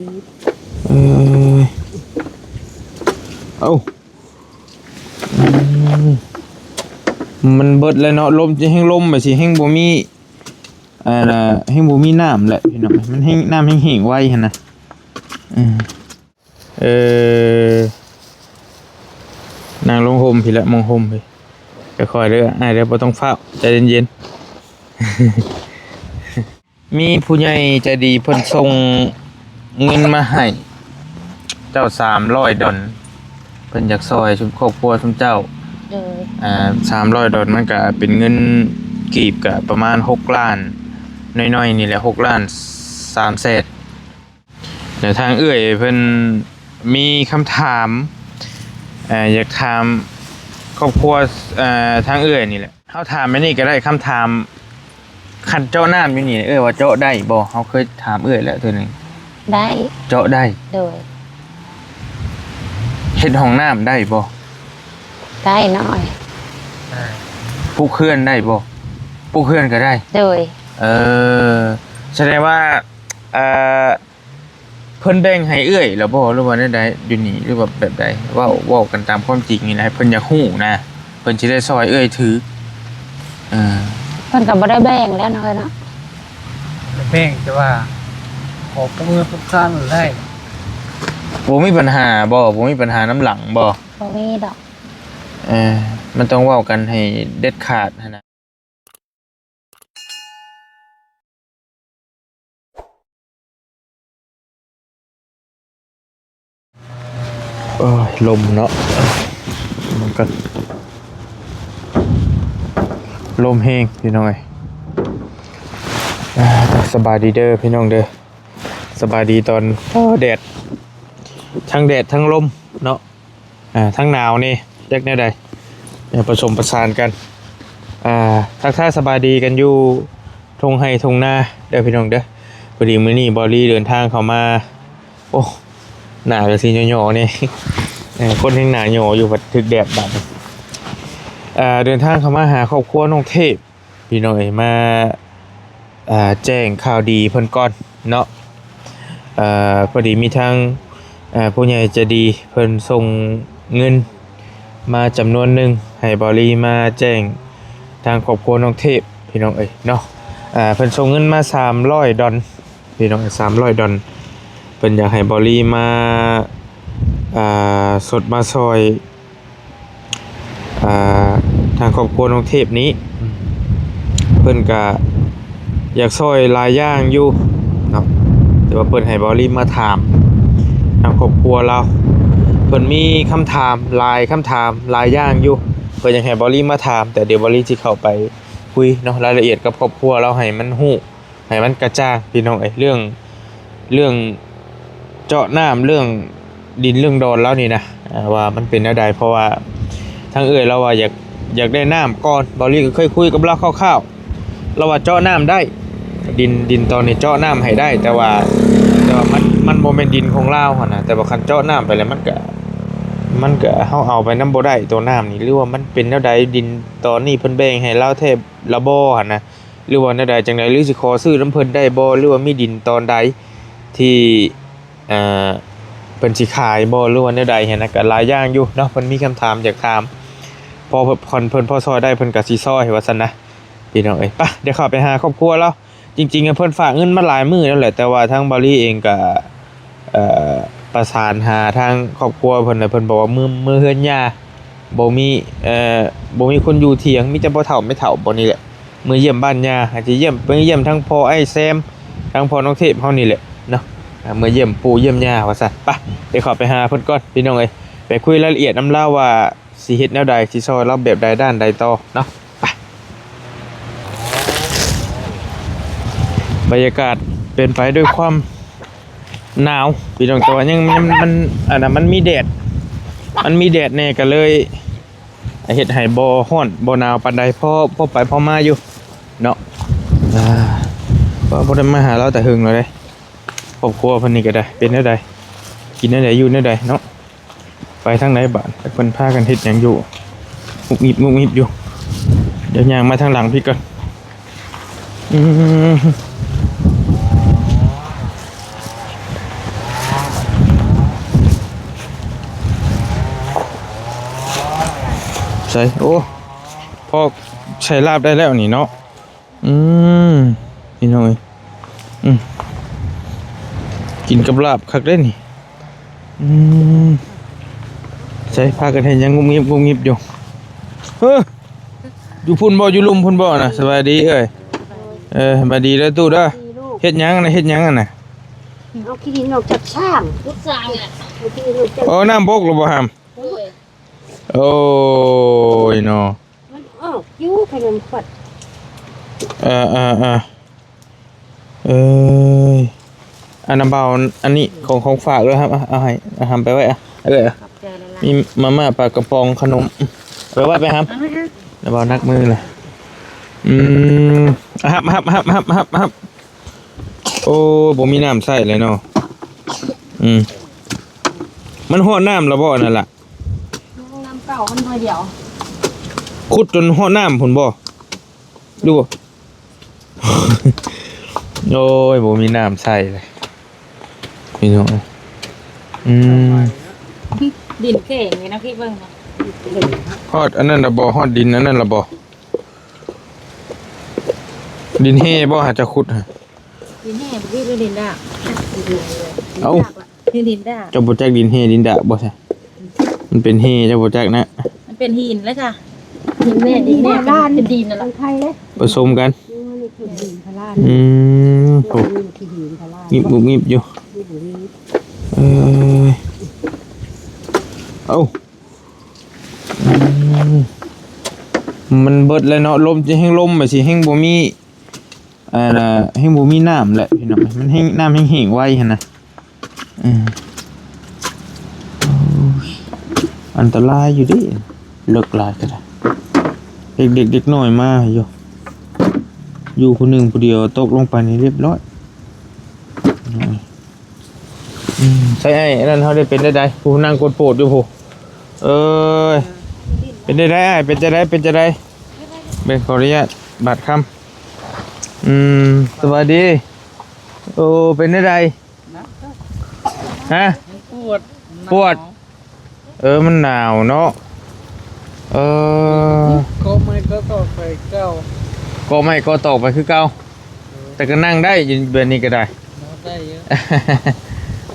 ເອີຍ ເອົ້າ ອືມ ມັນເບິດແລ້ວເນາະ. ລົມ ແຮງລົມ ແບບຊິແຮງບໍ່ມີ ອັນນ່າ ແຮງບໍ່ມີນ້ຳແຫຼະພີ່ນ້ອງ. ມັນແຮງ ນ້ຳແຮງແຫ້ງໄວຫັ້ນນະ. ເອີ ເອີ ນັ່ງລົງຮົ່ມພີ້ແຫຼະ ມຸງຮົ່ມພີ້. ຄ່ອຍໆເດີອ້າຍເດີ ບໍ່ຕ້ອງຟ້າວ ໃຈເຢັນໆ. ມີຜູ້ໃຫຍ່ໃຈດີເພິ່ນສົ່ງເງິນມາໃຫ້ເຈົ້າສາມຮ້ອຍດອນ ເພິ່ນຢາກຊ່ອຍຊຸມຄອບຄົວຊຸມເຈົ້າ. ໂດຍ ອ່າ ສາມຮ້ອຍດອນ ມັນກະເປັນເງິນກີບກະປະມານຫົກລ້ານໜ້ອຍໆນີ້ແຫຼະ ຫົກລ້ານສາມແສນ. ແລ້ວທາງເອື້ອຍເພິ່ນມີຄຳຖາມ ເອີ ຢາກຖາມຄອບຄົວ ເອີ ທາງເອື້ອຍນີ້ແຫຼະ. ເຮົາຖາມແບບນີ້ກໍໄດ້ ຄຳຖາມ ຄັນເຈາະນ້ຳຢູ່ນີ້ ເອື້ອຍວ່າເຈາະໄດ້ບໍ່? ເຮົາເຄີຍຖາມເອື້ອຍແລ້ວເທື່ອໜຶ່ງ. ໄດ້ ເຈາະໄດ້. ໂດຍ ເຮັດຫ້ອງນ້ຳໄດ້ບໍ່? ໄດ້ໜ້ອຍ. ປຸກເຮືອນໄດ້ບໍ່? ປຸກເຮືອນກໍໄດ້. ໂດຍ ເອີ ສະແດງວ່າ ເອີ ເພິ່ນແບ່ງໃຫ້ເອື້ອຍແລ້ວບໍ່ ຫຼືວ່າແນວໃດຢູ່ນີ້ ຫຼືວ່າແບບໃດ? ເວົ້າ ເວົ້າກັນຕາມຄວາມຈິງນີ້ນະ ເພິ່ນຢາກຮູ້ນະ ເພິ່ນຊິໄດ້ຊ່ອຍເອື້ອຍຖື. ເອີ ເພິ່ນກໍບໍ່ໄດ້ແບ່ງແລ້ວເນາະ ເອີຍເນາະ. ແບ່ງແຕ່ວ່າຂໍປະເມີນຄວາມຄັນໄດ້. ບໍ່ມີບັນຫາບໍ່? ບໍ່ມີບັນຫານຳຫຼັງບໍ່? ບໍ່ມີດອກ. ເອີ ມັນຕ້ອງເວົ້າກັນໃຫ້ເດັດຂາດຫັ້ນນະ. ໂອ້ຍ ລົມເນາະ ມັນກໍລົມແຮງພີ່ນ້ອງເອີຍ. ອ່າ ສະບາຍດີເດີພີ່ນ້ອງເດີ ສະບາຍດີຕອນ ໂອ້ ແດດ ທັງແດດທັງລົມເນາະ. ອ່າ ທັງໜາວນີ້ ຈັກແນວໃດ ເອີ ປະສົມປະສານກັນ. ອ່າ ທັກທາຍສະບາຍດີກັນຢູ່ທົ່ງໄຮ່ທົ່ງນາເດີພີ່ນ້ອງເດີ. ພໍດີມື້ນີ້ບ່າວລີເດີນທາງເຂົ້າມາ ໂອ້ ໜ້າກໍຊິຫຍໍ້ໆນີ້ ເອີ ຄົນແຮ່ງໜ້າຫຍໍ້ຢູ່ ພັດຖືກແດດບາດນີ້. ເອີ ເດີນທາງເຂົ້າມາຫາຄອບຄົວນ້ອງເທບ ພີ່ນ້ອງເອີຍ ມາ ອ່າ ແຈ້ງຂ່າວດີເພິ່ນກ່ອນເນາະ. ເອີ ພໍດີມີທາງ ເອີ ຜູ້ໃຫຍ່ໃຈດີເພິ່ນສົ່ງເງິນມາຈຳນວນໜຶ່ງ ໃຫ້ບ່າວລີມາແຈ້ງທາງຄອບຄົວນ້ອງເທບ ພີ່ນ້ອງເອີຍເນາະ. ເອີ ເພິ່ນສົ່ງເງິນມາສາມຮ້ອຍດອນ ພີ່ນ້ອງ ສາມຮ້ອຍດອນ ເພິ່ນຢາກໃຫ້ບ່າວລີມາ ອ່າ ສົດມາຊ່ອຍ ອ່າ ທາງຄອບຄົວນ້ອງເທບນີ້ ເພິ່ນກະຢາກຊ່ອຍຫຼາຍຢ່າງຢູ່ເນາະ ແຕ່ວ່າເພິ່ນໃຫ້ບ່າວລີມາຖາມທາງຄອບຄົວລາວ. ເພິ່ນມີຄຳຖາມຫຼາຍຄຳຖາມຫຼາຍຢ່າງຢູ່ ເພິ່ນຢາກໃຫ້ບ່າວລີມາຖາມ ແຕ່ດຽວບ່າວລີຊິເຂົ້າໄປຄຸຍເນາະ ລາຍລະອຽດກັບຄອບຄົວລາວໃຫ້ມັນຮູ້ ໃຫ້ມັນກະຈ່າງພີ່ນ້ອງເອີຍ ເລື່ອງ ເລື່ອງເຈາະນ້ຳ ເລື່ອງດິນເລື່ອງດອນລາວນີ້ນະ ອ່າ ວ່າມັນເປັນແນວໃດ. ເພາະວ່າທາງເອື້ອຍລາວວ່າຢາກ ຢາກໄດ້ນ້ຳກ່ອນ ບ່າວລີກໍເຄີຍຄຸຍກັບລາວຄ່າວໆ ລາວວ່າເຈາະນ້ຳໄດ້ ດິນ ດິນຕອນນີ້ເຈາະນ້ຳໃຫ້ໄດ້ ແຕ່ວ່າ ແຕ່ວ່າມັນ ມັນບໍ່ແມ່ນດິນຂອງລາວຫັ້ນນະ ແຕ່ວ່າຄັນເຈາະນ້ຳໄປແລ້ວມັນກະ ມັນກະ ເຮົາເອົາໄປນຳບໍ່ໄດ້ໂຕນ້ຳນີ້ ຫຼືວ່າມັນເປັນແນວໃດ ດິນຕອນນີ້ເພິ່ນແບ່ງໃຫ້ລາວແທ້ລະບໍ່ຫັ້ນນະ ຫຼືວ່າແນວໃດຈັ່ງໃດ ຫຼືຊິຂໍຊື້ນຳເພິ່ນໄດ້ບໍ່ ຫຼືວ່າມີດິນຕອນໃດທີ່ ເອີ ເພິ່ນຊິຂາຍບໍ່ ຫຼືວ່າແນວໃດຫັ້ນນະ ກໍຫຼາຍຢ່າງຢູ່ເນາະ ເພິ່ນມີຄຳຖາມຢາກຖາມ ພໍເພິ່ນ ເພິ່ນພໍຊ່ອຍໄດ້ເພິ່ນກໍຊິຊ່ອຍວ່າຊັ້ນນະ ພີ່ນ້ອງເອີຍ. ໄປ ດຽວເຂົ້າໄປຫາຄອບຄົວລາວ. ຈິງໆ ເພິ່ນຝາກເງິນມາຫຼາຍມື້ແລ້ວແຫຼະ ແຕ່ວ່າທາງບ່າວລີເອງກໍ ເອີ ປະສານຫາທາງຄອບຄົວເພິ່ນ ແລ້ວເພິ່ນບອກວ່າ ເມືອ ເມືອເຮືອນຍ່າ ບໍ່ມີ ເອີ ບໍ່ມີຄົນຢູ່ຖຽງ ມີແຕ່ພໍ່ເຖົ້າແມ່ເຖົ້າບ່ອນນີ້ແຫຼະ ເມືອຢ້ຽມບ້ານຍ່າ ອາດຈະຢ້ຽມ ເມືອຢ້ຽມທັງພໍ່ອ້າຍແຊມ ທັງພໍ່ນ້ອງເທບເຮົານີ້ແຫຼະເນາະ ເມືອຢ້ຽມປູ່ຢ້ຽມຍ່າວ່າຊັ້ນ. ໄປ ດຽວເຂົ້າໄປຫາເພິ່ນກ່ອນ ພີ່ນ້ອງເອີຍ ໄປຄຸຍລາຍລະອຽດນຳລາວວ່າ ຊິເຮັດແນວໃດ ຊິຊ່ອຍລາວແບບໃດ ດ້ານໃດຕໍ່ເນາະ. ໄປ ບັນຍາກາດເປັນໄປດ້ວຍຄວາມໜາວ ພີ່ນ້ອງ ແຕ່ວ່າຍັງ ຍັງ ມັນ ອັນນັ້ນ ມັນມີແດດ ມັນມີແດດແດ່ ກໍເລີຍເຮັດໃຫ້ບໍ່ຮ້ອນບໍ່ໜາວປານໃດ ພໍ ພໍໄປພໍມາຢູ່ເນາະ. ອ່າ ບໍ່ ບໍ່ໄດ້ມາຫາລາວແຕ່ເຫິງແລ້ວເດ້. ຄອບຄົວເພິ່ນນີ້ກໍໄດ້ ເປັນແນວໃດ ກິນແນວໃດ ຢູ່ແນວໃດເນາະ. ໄປທາງໃດບາດ ເພິ່ນພາກັນເຮັດຫຍັງຢູ່ ງຸບງິບງຸບງິບຢູ່. ດຽວຍ່າງມາທາງຫຼັງພີ້ກ່ອນ. ອືມ. ໃສ່ ໂອ້ ພໍໃສ່ລາບໄດ້ແລ້ວນີ້ເນາະ. ອືມ ພີ່ນ້ອງເອີຍ ອືມ ກິນກັບລາບຄັກເດ້ນີ້. ອືມ ໃສ່ ພາກັນເຮັດຫຍັງງຸບງິບງຸບງິບຢູ່? ເຮີ ຢູ່ພຸ້ນບໍ່? ຢູ່ລຸ່ມພຸ້ນບໍ່ນະ? ສະບາຍດີເອີຍ. ເອີ ສະບາຍດີເດີຕູ້ເດີ. ເຮັດຫຍັງນະ? ເຮັດຫຍັງຫັ້ນນະ? ເອົາຂີ້ດິນອອກຈາກຊ່າງ ຂຸດຊ່າງ. ເອົາຂີ້ດິນອອກຈາກ ໂອ້ ນ້ຳບົກແລ້ວບໍ່ຫຳ? ໂອ້ຍເນາະ. ມັນອອກຢູ່ພະຍາມຂວັດ. ເອີ ເອີ ເອີ ເອີຍ ອັນນະ ເບົາ ອັນນີ້ຂອງ ຂອງຝາກເດີ ຮັບ ເອົາໃຫ້ ເອົາ ຫຳໄປໄວ້ ເອີ ຂອບໃຈຫຼາຍໆ. ມີມາມ່າ ປາກະປ໋ອງ ຂະໜົມ ເອົາໄປໄວ້ ໄປຫຳ ເອົາໄປຫາ ແລ້ວເບົານັກມືລະ. ອືມ ຮັບ ຮັບ ຮັບ ຮັບ ຮັບ ຮັບ. ໂອ້ ບໍ່ມີນ້ຳໃຊ້ເລີຍເນາະ. ອືມ ມັນຮອດນ້ຳແລ້ວບໍ່ອັນນັ້ນລະ? ນ້ຳເກົ່າມັນໜ່ວຍດຽວ. ຂຸດຈົນຮອດນ້ຳພຸ້ນບໍ່ ຫຼືບໍ່? ໂອ້ຍ ບໍ່ມີນ້ຳໃຊ້ເລີຍ ພີ່ນ້ອງ. ອືມ ດິນແຂງນີ້ນະ ພີ່ເບິ່ງນະ. ຮອດອັນນັ້ນລະບໍ່? ຮອດດິນອັນນັ້ນລະບໍ່? ດິນແຮ່ບໍ່ ຫາເຈົ້າຂຸດຫະ? ດິນແຮ່ບໍ່ ຫຼືດິນດາກ? ເອົ້າ ດິນດາກ ເຈົ້າບໍ່ຈັກດິນແຮ່ດິນດາກບໍ່ຊະ? ມັນເປັນແຮ່ ເຈົ້າບໍ່ຈັກນະ? ມັນເປັນຫີນແລ້ວຊະ. ຫີນແມ່ ດິນແມ່ ເປັນດິນນັ້ນລະ ໄທເດ້ ປະສົມກັນ. ອືມ ໂອ້ ງິບງຸບງິບຢູ່. ເອີ ເອົ້າ ອືມ ມັນເບິດແລ້ວເນາະ. ລົມ ຊິແຮ່ງລົມ ມັນຊິແຮ່ງບໍ່ມີ ອັນນ່າ ແຮ່ງບໍ່ມີນ້ຳແຫຼະພີ່ນ້ອງ. ມັນແຮ່ງ ນ້ຳແຮ່ງແຫ້ງໄວຫັ້ນນະ. ເອີ ໂອ້ຍ ອັນຕະລາຍຢູ່ເດ້ ເລິກຫຼາຍກໍໄດ້. ເດັກໆ ເດັກນ້ອຍມາຢູ່ ຢູ່ຜູ້ໜຶ່ງຜູ້ດຽວ ຕົກລົງໄປນີ້ລຽບຮ້ອຍ. ອືມ ໃສ່ອ້າຍ ອັນນັ້ນເຮົາໄດ້ເປັນໄດ້ໃດ ຜູ້ນັ່ງກົດໂປດຢູ່ຜູ້. ເອີຍ ເປັນໄດ້ໃດອ້າຍ? ເປັນຈັ່ງໃດ? ເປັນຈັ່ງໃດ? ເບິ່ງ ຂໍອະນຸຍາດບາດຄຳ. ອືມ ສະບາຍດີ. ໂອ້ ເປັນໄດ້ໃດ? ຮະ? ປວດ ປວດ. ເອີ ມັນໜາວເນາະ. ເອີ ກໍໄມ້ກໍຕອກໄປເກົ່າ ກໍໄມ້ກໍຕອກໄປຄືເກົ່າ. ເອີ ແຕ່ກໍນັ່ງໄດ້ຢູ່ແບບນີ້ກໍໄດ້ ນັ່ງໄດ້ຢູ່.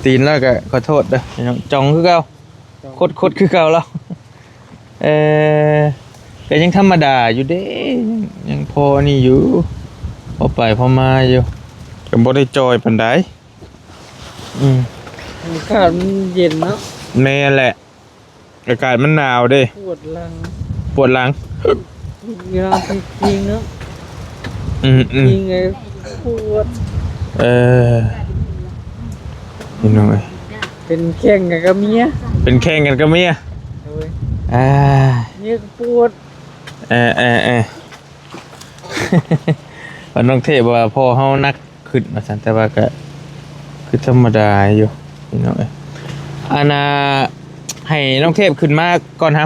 ຕີນລາວກໍຂໍໂທດເດີພີ່ນ້ອງ ຈ່ອງຄືເກົ່າ ຈ່ອງ ຄົດໆ ຄືເກົ່າລາວ. ເອີ ກໍຍັງທຳມະດາຢູ່ເດ້ ຍັງພໍອັນນີ້ຢູ່ ພໍໄປພໍມາຢູ່ ກໍບໍ່ໄດ້ຈ່ອຍປານໃດ. ອືມ ອາກາດມັນເຢັນເນາະ. ແມ່ນແຫຼະ ອາກາດມັນໜາວເດ້. ປວດຫຼັງ ປວດຫຼັງ ຍາວຈິງໆ ເນາະ. ອືມໆ ຈິງເລີຍ ປວດ. ເອີ ພີ່ນ້ອງເອີຍ ເປັນແຂ່ງກັນກັບເມຍ ເປັນແຂ່ງກັນກັບເມຍ. ໂດຍ ອ່າ ເມຍກໍປວດ. ເອີໆໆ ວ່ານ້ອງເທບວ່າພໍ່ເຮົາໜັກຂຶ້ນວ່າຊັ້ນ ແຕ່ວ່າກະຄືທຳມະດາຢູ່ພີ່ນ້ອງເອີຍ. ອັນນ່າ ໃຫ້ນ້ອງເທບຂຶ້ນມາກ່ອນຮະ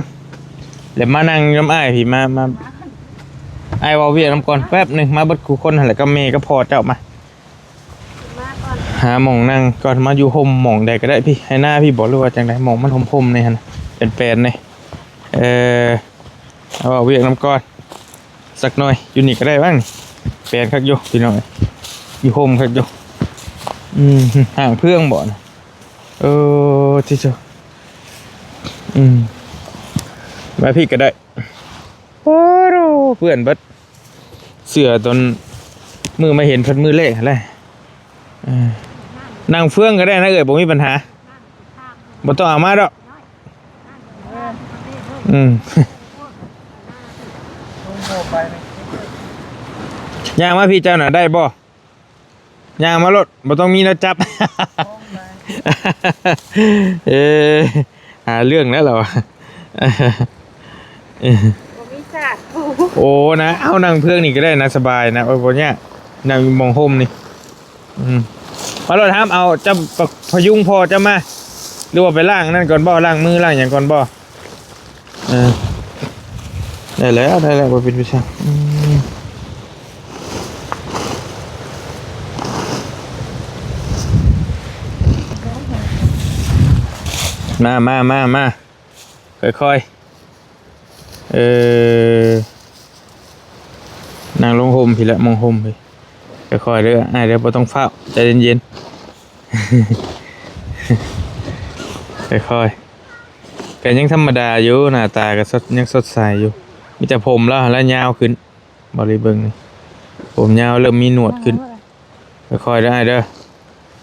ແລ້ວມານັ່ງນຳອ້າຍພີ້ ມາ ມາ ອ້າຍເວົ້າວຽກນຳກ່ອນແປັບໜຶ່ງ. ມາເບິດຄູ່ຄົນຫັ້ນແຫຼະ ກັບແມ່ກັບພໍ່ເຈົ້າ. ມາ ມາກ່ອນ ຫາໝ່ອງນັ່ງກ່ອນ ມາຢູ່ຮົ່ມໝ່ອງໃດກໍໄດ້ພີ້ ໄຮ່ນາພີ້ບໍ ຫຼືວ່າຈັ່ງໃດ ໝ່ອງມັນຮົ່ມໆ ນີ້ຫັ້ນ ແປນໆ ນີ້. ເອີ ເອົາເວົ້າວຽກນຳກ່ອນ ສັກໜ່ອຍ ຢູ່ນີ້ກໍໄດ້ຫວາ ແປນຄັກຢູ່ພີ່ນ້ອງ ຢູ່ຮົ່ມຄັກຢູ່. ອືມ ຫ້າງເພື່ອງບໍນະ? ເອີ ຕິໂທ ອືມ ມາພີ້ກໍໄດ້. ໂອ້ໂຫ ເປື້ອນເບິດ ເສື້ອຕອນມື້ມາເຫັນເພິ່ນມື້ແລກຫັ້ນແຫຼະ. ເອີ ນັ່ງເຟືອງກໍໄດ້ນະເອື້ອຍ ບໍ່ມີບັນຫາ ບໍ່ຕ້ອງເອົາມາດອກ. ອືມ ຍ່າງມາພີ້ເຈົ້ານະ ໄດ້ບໍ່? ຍ່າງມາໂລດ ບໍ່ຕ້ອງມີແນວຈັບ. ເອີ ຫາເລື່ອງແລ້ວລາວ. ບໍ່ມີສາດ. ໂອ້ ນະ ເອົານັ່ງເຟືອງນີ້ກໍໄດ້ນະ ສະບາຍນະ ໂອ້ຍ ບໍ່ຍາກ ນັ່ງຢູ່ໝ່ອງຮົ່ມນີ້. ອືມ ມາໂລດ ຫ້າມເອົາ ເຈົ້າ ພະຍຸງພໍ່ເຈົ້າມາ ຫຼືວ່າໄປລ້າງນັ້ນກ່ອນບໍ່ ລ້າງມືລ້າງຫຍັງກ່ອນບໍ່? ເອີ ໄດ້ແລ້ວ ໄດ້ແລ້ວ ບໍ່ເປັນໄປຊ່າງ. ອືມ ມາ ມາ ມາ ມາ ຄ່ອຍໆ. ເອີ ນັ່ງລົງຮົ່ມພີ້ແຫຼະ ໝ່ອງຮົ່ມພີ້. ຄ່ອຍໆເດີອ້າຍເດີ ບໍ່ຕ້ອງຟ້າວ ໃຈເຢັນໆ ຄ່ອຍໆ. ກໍຍັງທຳມະດາຢູ່ ໜ້າຕາກໍສົດ ຍັງສົດໃສຢູ່. ມີແຕ່ຜົມລາວຫັ້ນລະຍາວຂຶ້ນ. ບໍ່ໄດ້ເບິ່ງນີ້ ຜົມຍາວເລີ່ມມີໜວດຂຶ້ນ. ຄ່ອຍໆເດີອ້າຍເດີ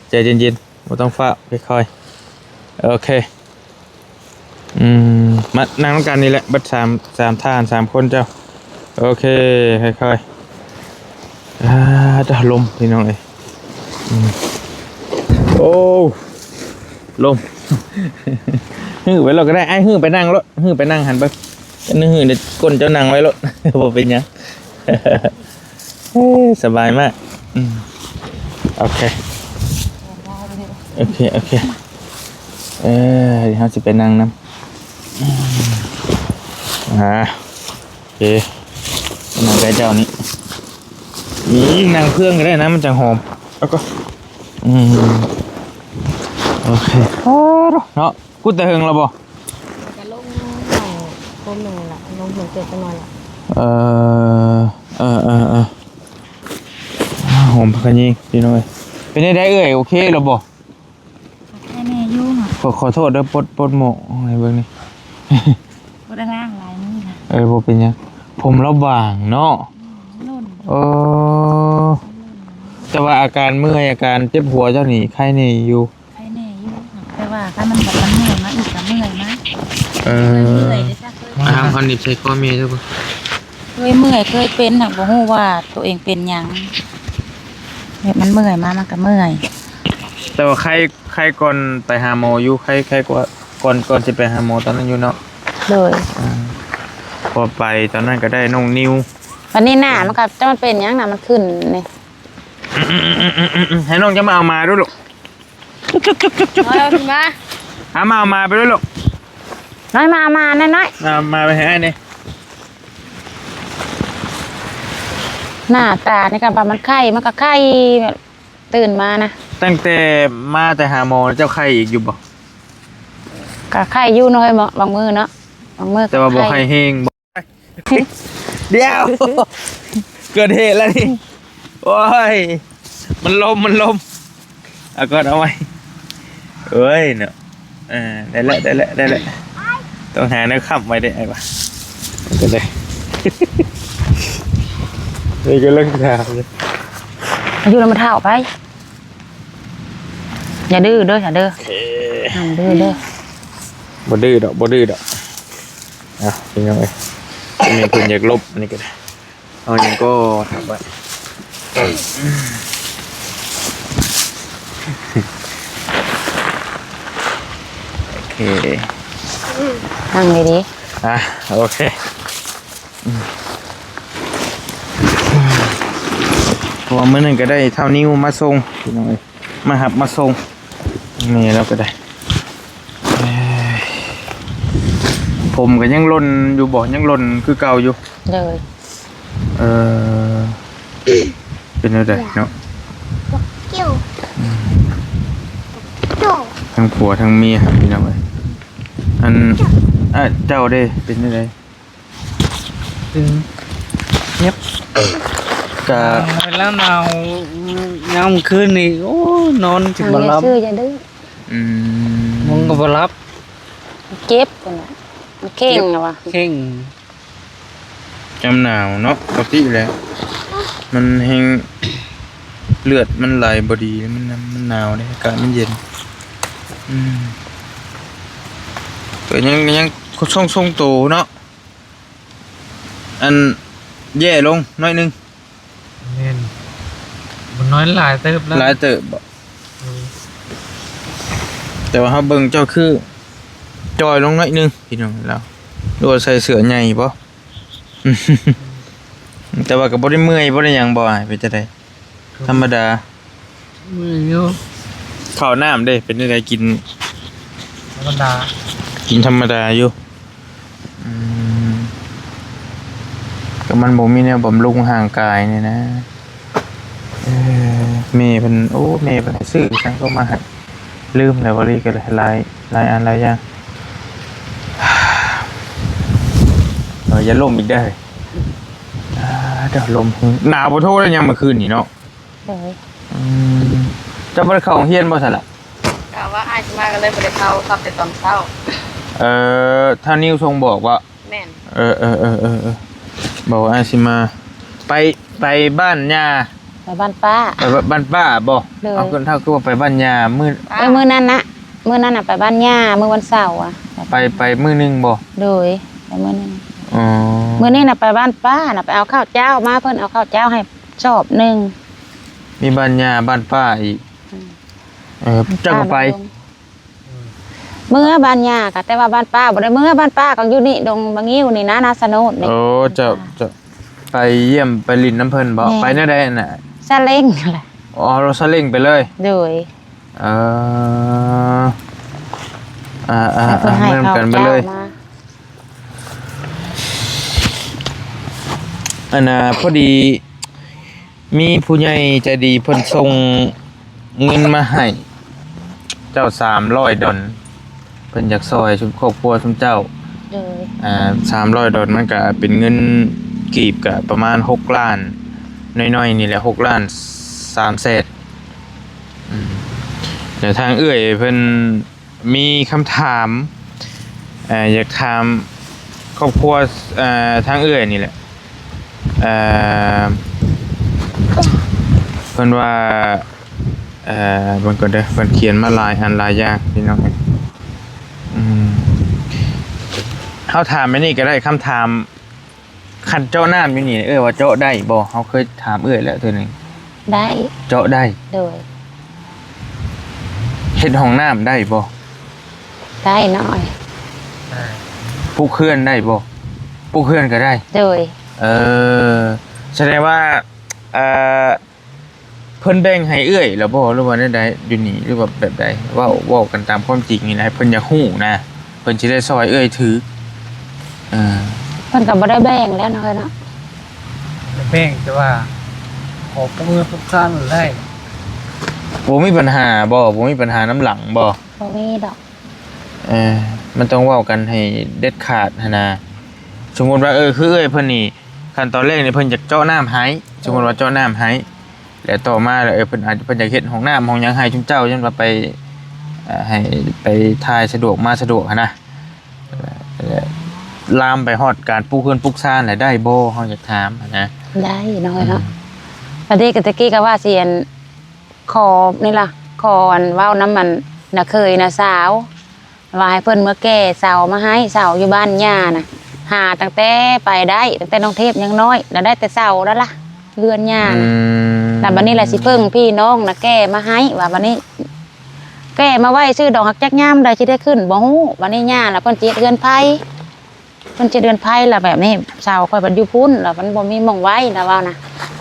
ໃຈເຢັນໆ ບໍ່ຕ້ອງຟ້າວ ຄ່ອຍໆ. ໂອເຄ ອືມ ມານັ່ງນຳກັນນີ້ແຫຼະ ເບິດສາມ ສາມທ່ານ ສາມຄົນເຈົ້າ. ໂອເຄ ຄ່ອຍໆ. ອາ ຕາ ລົມ ພີ່ນ້ອງເອີຍ. ອືມ ໂອ້ ລົມ ຮື້ໄປໂລດກໍໄດ້ ອ້າຍ ຮື້ໄປນັ່ງໂລດ ຮື້ໄປນັ່ງຫັ້ນເບິ່ງ ຈັ່ງຮື້ໃນກົ້ນເຈົ້ານັ່ງໄວ້ໂລດ ບໍ່ເປັນຫຍັງ. ເອີ ສະບາຍມາກ. ອືມ ໂອເຄ ໂອເຄ ໂອເຄ. ເອີ ດຽວເຮົາຊິໄປນັ່ງນຳ. ອືມ ອາ ໂອເຄ ນັ່ງໃກ້ເຈົ້ານີ້. ອີ ນັ່ງເພື່ອງກໍໄດ້ນະ ມັນຈັ່ງຫອມ. ແລ້ວກໍ ອືມ ໂອເຄ ເນາະ. ກຸດແຕ່ເຫິງແລ້ວບໍ່? ກໍລົງໜ້ອຍຄົນໜຶ່ງລະ ລົງເພິ່ນເກີດຈັກໜ້ອຍລະ. ເອີ ເອີ ເອີ ເອີ ຫອມຜັກຂະຍິງ ພີ່ນ້ອງເອີຍ. ເປັນຈັ່ງໃດເອື້ອຍ ໂອເຄແລ້ວບໍ່? ແຄ່ແນ່ຢູ່. ຂໍ ຂໍໂທດເດີ ປົດ ປົດໝວກໃຫ້ເບິ່ງນີ້. ບໍ່ໄດ້ລ້າງຫຼາຍມື້ລະ. ເອີ ບໍ່ເປັນຫຍັງ ຜົມລາວບາງເນາະ. ອືມ ຫຼົ່ນ. ເອີ ແຕ່ວ່າອາການເມື່ອຍ ອາການເຈັບຫົວເຈົ້ານີ້ໄຄແນ່ຢູ່. ໄຄແນ່ຢູ່ ແຕ່ວ່າຄັນມັນແບບມັນເມື່ອຍມາອີກກໍເມື່ອຍມາ. ເອີ ເມື່ອຍເດ້ ເຄີຍເມື່ອຍ ອາ ເອົາໜີບໃສ່ຄໍແມ່ເດີ. ເຄີຍເມື່ອຍ ເຄີຍເປັນ ຫາກບໍ່ຮູ້ວ່າຕົວເອງເປັນຫຍັງ ແບບມັນເມື່ອຍມາ ມັນກໍເມື່ອຍ. ແຕ່ວ່າໄຄ ໄຄກ່ອນໄປຫາໝໍຢູ່ ໄຄ ໄຄກວ່າກ່ອນ ກ່ອນຊິໄປຫາໝໍຕອນນັ້ນຢູ່ເນາະ. ໂດຍ ອາ ພໍໄປຕອນນັ້ນກໍໄດ້ນ້ອງນິວ. ບັດນີ້ໜ້າມັນກໍ ຈະມັນເປັນຫຍັງ ໜ້າມັນຂຶ້ນນີ້. ໃຫ້ນ້ອງຈະມາເອົາໝາດ້ວຍລູກ. ນ້ອຍເອົາຂຶ້ນມາ ຫາມາເອົາໝາໄປດ້ວຍລູກ. ນ້ອຍມາເອົາໝາ ນ້ອຍໆ ເອົາໝາໄປໃຫ້ອ້າຍແດ່. ໜ້າຕານີ້ກໍວ່າມັນໄຂ້ ມັນກໍໄຂ້ ຕື່ນມານະ. ຕັ້ງແຕ່ມາແຕ່ຫາໝໍ ເຈົ້າໄຂ້ອີກຢູ່ບໍ່? ກໍໄຂ້ຢູ່ເນາະ ເຮີ້ຍ ບາງມື້ເນາະ ບາງມື້ກໍ ແຕ່ວ່າບໍ່ໄຂ້ແຮງບໍ່? ດຽວ ເກີດເຫດແລ້ວນີ້. ໂອ້ຍ ມັນລົມ ມັນລົມ. ເອົາກ່ອນ ເອົາໄວ້. ເອີຍເນາະ ເອີ ໄດ້ແລ້ວ ໄດ້ແລ້ວ ໄດ້ແລ້ວ. ຕ້ອງຫາແນວຄ້ຳໄວ້ເດ້ ອ້າຍວ່າ. ກໍເລີຍ ນີ້ກໍເລີຍຖາມເລີຍ. ຢູ່ນຳເຖົ້າໄປ. ຢ່າດື້ເດີ ຢ່າດື້ ໂອເຄ ຫ້າມດື້ເດີ. ບໍ່ດື້ດອກ ບໍ່ດື້ດອກ. ເອົາ ພີ່ນ້ອງເອີຍ ນີ້ເພິ່ນຢາກລົບ ອັນນີ້ກໍໄດ້. ເອົາຫຍັງກໍຖາມວ່າ ໂອເຄ ນັ່ງດີໆ. ອ່ະ ໂອເຄ. ເພາະວ່າມື້ໜຶ່ງກໍໄດ້ທ້າວນິວມາສົ່ງ ພີ່ນ້ອງເອີຍ ມາຮັບມາສົ່ງ. ນີ້ລາວກໍໄດ້ ເອີຍ ຜົມກໍຍັງຫຼົ່ນຢູ່ບໍ່? ຍັງຫຼົ່ນຄືເກົ່າຢູ່? ໂດຍ. ເອີ ເປັນແນວໃດເນາະ? ອືມ ທັງຜົວທັງເມຍ ພີ່ນ້ອງເອີຍ. ອັນ ອ່າ ເຈົ້າເດ້ ເປັນຈັ່ງໃດ? ເຈັບ ກະ ເວລາໜາວ ຍາມຄືນນີ້ ໂອ້ ນອນຊິບໍ່ຫຼັບ. ອືມ ມັນກໍບໍ່ຫຼັບ ເຈັບພຸ້ນນະ ມັນເຄັ່ງນະວ່າ ເຄັ່ງ. ຍາມໜາວເນາະ ປົກກະຕິແຫຼະ ມັນແຮງ ເລືອດມັນໄຫຼບໍ່ດີ ມັນ ມັນໜາວເດ້ ອາກາດມັນເຢັນ. ອືມ ກໍຍັງ ຍັງຊົງໆໂຕເນາະ. ອັນ ແຍ່ລົງໜ້ອຍໜຶ່ງ. ແມ່ນ ບໍ່ນ້ອຍ ຫຼາຍເຕີບແລ້ວ ຫຼາຍເຕີບບໍ່? ເອີ ແຕ່ວ່າເຮົາເບິ່ງເຈົ້າຄືຈ່ອຍລົງໜ້ອຍໜຶ່ງ ພີ່ນ້ອງເອີຍ ຫຼືວ່າໃສ່ເສື້ອໃຫຍ່ບໍ່? ແຕ່ວ່າກໍບໍ່ໄດ້ເມື່ອຍ ບໍ່ໄດ້ຫຍັງບໍ່? ເປັນຈັ່ງໃດ? ທຳມະດາ ເມື່ອຍຢູ່. ເຂົ້ານ້ຳເດ້ ເປັນຈັ່ງໃດ? ກິນທຳມະດາ ກິນທຳມະດາຢູ່. ອືມ ກໍມັນບໍ່ມີແນວບຳລຸງຮ່າງກາຍນີ້ນະ. ເອີ ແມ່ເພິ່ນ ໂອ້ ແມ່ເພິ່ນໃຫ້ຊື້ຫຍັງກໍມາໃຫ້ ລືມແລ້ວ ວາລີກໍຫຼາຍ ຫຼາຍອັນຫຼາຍຢ່າງ. ເຮົາ ຢ່າລົ້ມອີກເດີ້. ອ່າ ດຽວລົມແຮງ. ໜາວບໍ່ໂທເລີຍຍາມມື້ຄືນນີ້ເນາະ. ໂດຍ. ອືມ ເຈົ້າບໍ່ໄດ້ເຂົ້າໂຮງຮຽນບໍ່ຊັ້ນລະ? ກະວ່າອ້າຍຊິມາກໍເລີຍບໍ່ໄດ້ເຂົ້າ, ກັບແຕ່ຕອນເຊົ້າ. ເອີ ທ່ານນິວສົ່ງບອກບໍ່? ແມ່ນ. ເອີໆໆໆໆ ບອກວ່າອ້າຍຊິມາ. ໄປ ໄປບ້ານຍ່າ. ໄປບ້ານປ້າ. ໄປບ້ານປ້າບໍ່? ໂດຍ. ເອົາ ຄືເຮົາຄືວ່າໄປບ້ານຍ່າມື້ ເອີ ມື້ນັ້ນນະ ມື້ນັ້ນນະໄປບ້ານຍ່າ ມື້ວັນເສົາອະ. ໄປ ໄປມື້ໜຶ່ງບໍ່? ໂດຍ ໄປມື້ໜຶ່ງ. ອໍ ມື້ນີ້ນະໄປບ້ານປ້ານະ ໄປເອົາເຂົ້າເຈົ້າມາ ເພິ່ນເອົາເຂົ້າເຈົ້າໃຫ້ສອບໜຶ່ງ. ມີບ້ານຍ່າ ບ້ານປ້າອີກ. ອືມ. ເອີ ເຈົ້າກໍໄປ? ເມືອບ້ານຍ່າກະ ແຕ່ວ່າບ້ານປ້າບໍ່ໄດ້ເມືອ. ບ້ານປ້າກໍຢູ່ນີ້ ດົງບາງິ້ວນີ້ນະ ນາສະໂນດນີ້. ໂອ້ ເຈົ້າ ເຈົ້າໄປຢ້ຽມໄປຫຼິ້ນນຳເພິ່ນບໍ່? ແມ່ນ. ໄປແນວໃດຫັ້ນນະ? ຊາເລັງຫັ້ນແຫຼະ. ອໍ ລົດຊາເລັງໄປເລີຍ? ໂດຍ. ເອີ ອ່າໆ ເມືອນຳກັນໄປເລີຍ. ອັນນ່າ ພໍດີ ມີຜູ້ໃຫຍ່ໃຈດີເພິ່ນສົ່ງເງິນມາໃຫ້ເຈົ້າສາມຮ້ອຍດອນ ເພິ່ນຢາກຊ່ອຍຊຸມຄອບຄົວຊຸມເຈົ້າ. ໂດຍ. ອ່າ ສາມຮ້ອຍດອນມັນກະເປັນເງິນກີບກະປະມານຫົກລ້ານໜ້ອຍໆນີ້ແຫຼະ ຫົກລ້ານສາມແສນ. ອືມ ແລ້ວທາງເອື້ອຍເພິ່ນ ມີຄຳຖາມ ເອີ ຢາກຖາມຄອບຄົວ ເອີ ທາງເອື້ອຍນີ້ແຫຼະ. ເອີ ເພິ່ນວ່າ ເອີ ເບິ່ງກ່ອນເດີ້ ເພິ່ນຂຽນມາຫຼາຍອັນຫຼາຍຢ່າງພີ່ນ້ອງ. ອືມ ເຮົາຖາມແບບນີ້ກໍໄດ້ ຄຳຖາມ ຄັນເຈາະນ້ຳຢູ່ນີ້ ເອື້ອຍວ່າເຈາະໄດ້ບໍ່? ເຮົາເຄີຍຖາມເອື້ອຍແລ້ວເທື່ອໜຶ່ງ. ໄດ້. ເຈາະໄດ້? ໂດຍ. ເຮັດຫ້ອງນ້ຳໄດ້ບໍ່? ໄດ້ໜ້ອຍ. ປຸກເຮືອນໄດ້ບໍ່? ປຸກເຮືອນກໍໄດ້? ໂດຍ. ເອີ ສະແດງວ່າ ເອີ ເພິ່ນແບ່ງໃຫ້ເອື້ອຍແລ້ວບໍ່ ຫຼືວ່າແນວໃດຢູ່ນີ້ ຫຼືວ່າແບບໃດ? ເວົ້າ ເວົ້າກັນຕາມຄວາມຈິງນີ້ນະ ເພິ່ນຢາກຮູ້ນະ ເພິ່ນຊິໄດ້ຊ່ອຍເອື້ອຍຖືກ. ເອີ ເພິ່ນກໍບໍ່ໄດ້ແບ່ງແລ້ວເນາະ ເອີຍເນາະ. ແບ່ງແຕ່ວ່າຂໍປູກເຮືອນປຸກຊານໄດ້. ບໍ່ມີບັນຫາບໍ່? ບໍ່ມີບັນຫານຳຫຼັງບໍ່? ບໍ່ມີດອກ. ເອີ ມັນຕ້ອງເວົ້າກັນໃຫ້ເດັດຂາດຫັ້ນນະ. ສົມມຸດວ່າ ເອີ ຄືເອື້ອຍເພິ່ນນີ້ ຂັ້ນຕອນແລກນີ້ເພິ່ນຢາກເຈາະນ້ຳໃຫ້ ສົມມຸດວ່າເຈາະນ້ຳໃຫ້ ແລ້ວຕໍ່ມາແລ້ວ ເອີ ເພິ່ນອາດ ເພິ່ນຢາກເຮັດຫ້ອງນ້ຳຫ້ອງຫຍັງໃຫ້ຊຸມເຈົ້າ ຢ້ານວ່າໄປ ເອີ ໃຫ້ໄປຖ່າຍສະດວກມາສະດວກຫັ້ນນະ ລາມໄປຮອດການປຸກເຮືອນປຸກຊານແຫຼະ ໄດ້ບໍ່? ເຮົາຢາກຖາມຫັ້ນນະ. ໄດ້ເນາະ ເອີຍເນາະ. ອືມ ອັນນີ້ກໍແຕ່ກີ້ກໍວ່າຊິ ອັນ ຂໍນີ້ລະ ຂໍ ອັນ ເວົ້ານຳ ອັນ ນ້າເຂີຍນ້າສາວ ວ່າໃຫ້ເພິ່ນເມືອແກ່ເສົາມາໃຫ້ ເສົາຢູ່ບ້ານຍ່ານະ ຫາຕັ້ງແຕ່ໄປໄດ້ ຕັ້ງແຕ່ນ້ອງເທບຍັງນ້ອຍ ລະໄດ້ແຕ່ເສົາລະລະ ເຮືອນຍ່ານະ. ອືມ ລະບັດນີ້ລະຊິເພິ່ງພີ່ນ້ອງນະແກ່ມາໃຫ້ ວ່າບັດນີ້ແກ່ມາໄວ້ຊື່ດອກ ຫາກຈັກຍາມໃດຊິໄດ້ຂຶ້ນບໍ່ຮູ້. ບັດນີ້ຍ່າລະເພິ່ນຊິເຮັດເຮືອນໄຜ່ ເພິ່ນຊິເຮືອນໄຜ່ລະແບບນີ້ ເສົາຂ້ອຍບັດຢູ່ພຸ້ນ ລະມັນບໍ່ມີໝ່ອງໄວ້ ລະເວົ້ານະ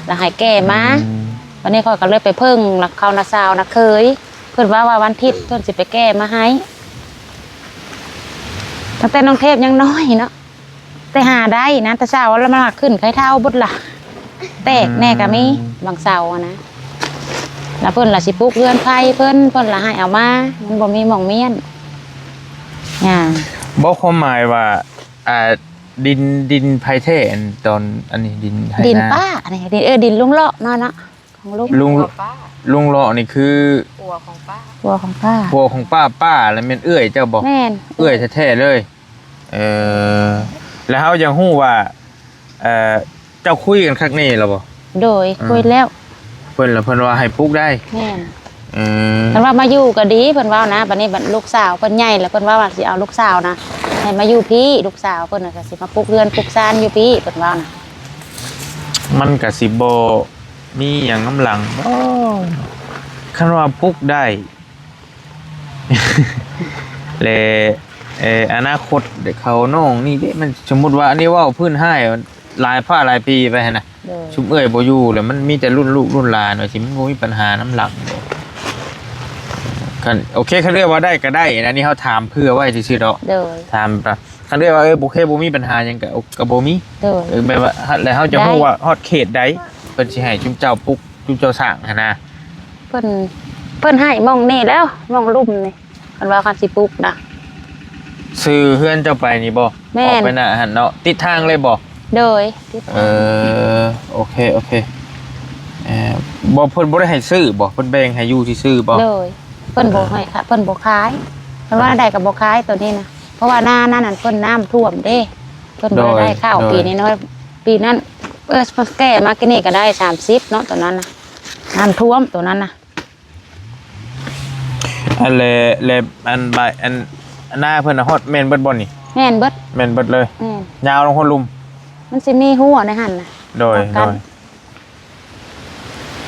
ລະໃຫ້ແກ່ມາ. ອືມ ບັດນີ້ຂ້ອຍກໍເລີຍໄປເພິ່ງ ລະເຂົານະສາວນະເຂີຍ ເພິ່ນວ່າ ວ່າວັນທິດເພິ່ນຊິໄປແກ່ມາໃຫ້. ຕັ້ງແຕ່ນ້ອງເທບຍັງນ້ອຍເນາະ ແຕ່ຫາໄດ້ນະ ແຕ່ເສົາລະມັນຂຶ້ນໄຄເທົ້າເບິດລະ ແຕກແດ່ກໍມີ. ອືມ ບາງເສົານະ ລະເພິ່ນລະຊິປຸກເຮືອນໄຜ່ເພິ່ນ ເພິ່ນລະໃຫ້ເອົາມາ ມັນບໍ່ມີໝ່ອງມ້ຽນ. ອ່າ ບໍ່ ຄວາມໝາຍວ່າ ອ່າ ດິນ ດິນໃຜແທ້ ອັນຕອນ ອັນນີ້ດິນໄຮ່ນາ ດິນປ້າ ອັນນີ້ດິນ ເອີ ດິນລຸງເລາະເນາະ ເນາະ ຂອງລຸງ ລຸງ ລຸງເລາະນີ້ຄືຜົວຂອງປ້າ ຜົວຂອງປ້າ ຜົວຂອງປ້າ. ປ້າລະແມ່ນເອື້ອຍເຈົ້າບໍ່? ແມ່ນ ເອື້ອຍແທ້ໆເລີຍ. ເອີ ແລ້ວເຮົາຢາກຮູ້ວ່າ ເອີ ເຈົ້າຄຸຍກັນຄັກແນ່ແລ້ວບໍ່? ໂດຍ ອືມ ຄຸຍແລ້ວ ເພິ່ນລະເພິ່ນວ່າໃຫ້ປຸກໄດ້. ແມ່ນ. ເອີ ເພິ່ນວ່າມາຢູ່ກໍດີ ເພິ່ນເວົ້ານະ. ບັດນີ້ບັດລູກສາວເພິ່ນໃຫຍ່ແລ້ວ ເພິ່ນເວົ້າວ່າຊິເອົາລູກສາວນະໃຫ້ມາຢູ່ພີ້ ລູກສາວເພິ່ນນະກໍຊິມາປຸກເຮືອນປຸກຊານຢູ່ພີ້ ເພິ່ນເວົ້ານະ. ມັນກໍຊິບໍ່ມີຫຍັງນຳຫຼັງບໍ່ ຄັນວ່າປຸກໄດ້ ແລະ ເອີ ອະນາຄົດເດັກເຂົານ້ອງນີ້ເດ້ ມັນສົມມຸດວ່າ ອັນນີ້ເວົ້າພື້ນຮ້າຍ ຫຼາຍຟ້າຫຼາຍປີໄປຫັ້ນນະ. ໂດຍ. ຊຸມເອື້ອຍບໍ່ຢູ່ແລ້ວ ມັນມີແຕ່ລຸ້ນລູກລຸ້ນຫຼານວ່າຊິ ມັນບໍ່ມີບັນຫານຳຫຼັງບໍ່? ຄັນ ໂອເຄ ຄັນເອື້ອຍວ່າໄດ້ກໍໄດ້ ອັນນີ້ເຮົາຖາມເພື່ອໄວ້ຊື່ໆດອກ. ໂດຍ. ຖາມ ຄັນເອື້ອຍວ່າ ເອີ ໂອເຄ ບໍ່ມີບັນຫາຫຍັງກໍ ກໍບໍ່ມີ. ໂດຍ. ເອີ ແບບວ່າ ແລ້ວເຮົາຈະຮູ້ວ່າຮອດເຂດໃດເພິ່ນຊິໃຫ້ຊຸມເຈົ້າປຸກ ຊຸມເຈົ້າສ້າງຫັ້ນນະ. ເພິ່ນ ເພິ່ນໃຫ້ໝ່ອງນີ້ແລ້ວ ໝ່ອງລຸ່ມນີ້ ເພິ່ນວ່າຄັນຊິປຸກນະ. ຊື່ເຮືອນເຈົ້າໄປນີ້ບໍ່? ແມ່ນ. ອອກໄປໜ້າຫັ້ນເນາະ ຕິດທາງເລີຍບໍ່? ໂດຍ ຕິດທາງ. ເອີ ໂອເຄ ໂອເຄ. ເອີ ບໍ່ ເພິ່ນບໍ່ໄດ້ໃຫ້ຊື້ບໍ່? ເພິ່ນແບ່ງໃຫ້ຢູ່ຊື່ໆບໍ່? ໂດຍ ເພິ່ນບໍ່ໃຫ້ ເອີ ເພິ່ນບໍ່ຂາຍ. ເພິ່ນວ່າ ເອີ ແນວໃດກໍບໍ່ຂາຍໂຕນີ້ນະ ເພາະວ່ານານັ້ນ ເພິ່ນນ້ຳຖ້ວມເດ້ ເພິ່ນບໍ່ໄດ້ ໂດຍ ໄດ້ເຂົ້າ ໂດຍ ປີນີ້ເນາະ. ປີນັ້ນ ເອີ ແກ່ມາກີ້ນີ້ກໍໄດ້ສາມສິບເນາະ ໂຕນັ້ນນະ ນ້ຳຖ້ວມໂຕນັ້ນນະ. ອັນແລ ແລ ອັນບາຍ ອັນ ອັນນາເພິ່ນນະ ຮອດແມ່ນເບິດບໍ່ນີ້? ແມ່ນເບິດ. ແມ່ນເບິດເລີຍ. ແມ່ນ. ຍາວລົງຮອດລຸ່ມ. ມັນຊິມີຮົ້ວໃນຫັ້ນນະ ໂດຍ ກັນ ໂດຍ.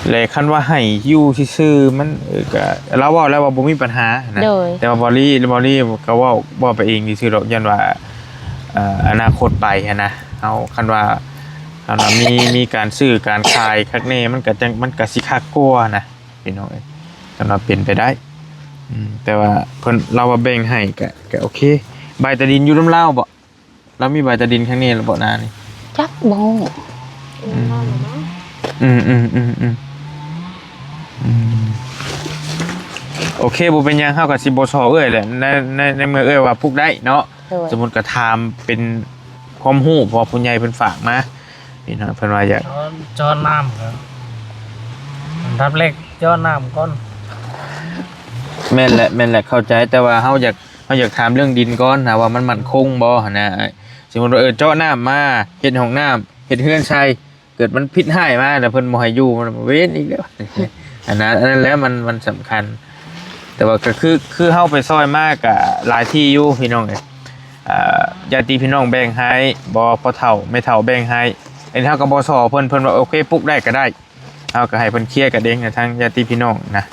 ແລ ຄັນວ່າໃຫ້ຢູ່ຊື່ໆ ມັນ ເອີ ກະ ລາວເວົ້າແລ້ວວ່າບໍ່ມີບັນຫານະ ໂດຍ. ແຕ່ວ່າບອລລີ ບອລລີກໍເວົ້າ ເວົ້າໄປເອງຊື່ໆດອກ ຢ້ານວ່າ ເອີ ອະນາຄົດໄປຫັ້ນນະ ເຮົາ ຄັນວ່າ ຄັນວ່າມີ ມີການຊື້ການຂາຍຄັກແນ່ ມັນກະຈັ່ງ ມັນກະຊິຄັກກວ່ານະ. ພີ່ນ້ອງເອີຍ ຄັນວ່າເປັນໄປໄດ້ ອືມ ແຕ່ວ່າເພິ່ນ ລາວວ່າແບ່ງໃຫ້ກະ ກະໂອເຄ. ໃບຕາດິນຢູ່ນຳລາວບໍ່? ລາວມີໃບຕາດິນຂ້າງນີ້ແລ້ວບໍ່ ນານີ້? ຈັກ ບໍ່ຮູ້. ອືມ ອືມ ອືມ ອືມ ອືມ ອືມ ໂອເຄ ບໍ່ເປັນຫຍັງ ເຮົາກະຊິບໍ່ສໍ້ເອື້ອຍແຫຼະ ໃນ ໃນ ໃນເມື່ອເອື້ອຍວ່າປຸກໄດ້ເນາະ. ໂດຍ. ສົມມຸດກະຖາມເປັນຄວາມຮູ້ ເພາະວ່າຜູ້ໃຫຍ່ເພິ່ນຝາກມາ ພີ່ນ້ອງ ເພິ່ນວ່າຢາກ ເຈາະ ເຈາະນ້ຳ ອັນດັບແລກເຈາະນ້ຳກ່ອນ. ແມ່ນແຫຼະ ແມ່ນແຫຼະ ເຂົ້າໃຈ ແຕ່ວ່າເຮົາຢາກ ເຮົາຢາກຖາມເລື່ອງດິນກ່ອນນະ ວ່າມັນໝັ້ນຄົງບໍ່ຫັ້ນນະ. ສົມມຸດວ່າ ເອີ ເຈາະນ້ຳມາ ເຮັດຫ້ອງນ້ຳ ເຮັດເຮືອນໃສ່ ເກີດມັນຜິດຮ້າຍມາ ແລ້ວເພິ່ນບໍ່ໃຫ້ຢູ່ ມັນເວນອີກແລ້ວ ອັນນັ້ນ ອັນນັ້ນແຫຼະ ມັນ ມັນສຳຄັນ. ແຕ່ວ່າກໍຄື ຄືເຮົາໄປຊ່ອຍມາກໍຫຼາຍທີ່ຢູ່ ພີ່ນ້ອງເອີຍ. ອ່າ ຍາດຕິພີ່ນ້ອງແບ່ງໃຫ້ບໍ່ ພໍ່ເຖົ້າແມ່ເຖົ້າແບ່ງໃຫ້ ອັນນີ້ເຮົາກໍບໍ່ສໍ້ເພິ່ນ ເພິ່ນວ່າໂອເຄ ປຸກໄດ້ກໍໄດ້ ເຮົາກໍໃຫ້ເພິ່ນເຄຍກັນເອງ ທາງຍາດຕິພີ່ນ້ອງນະ.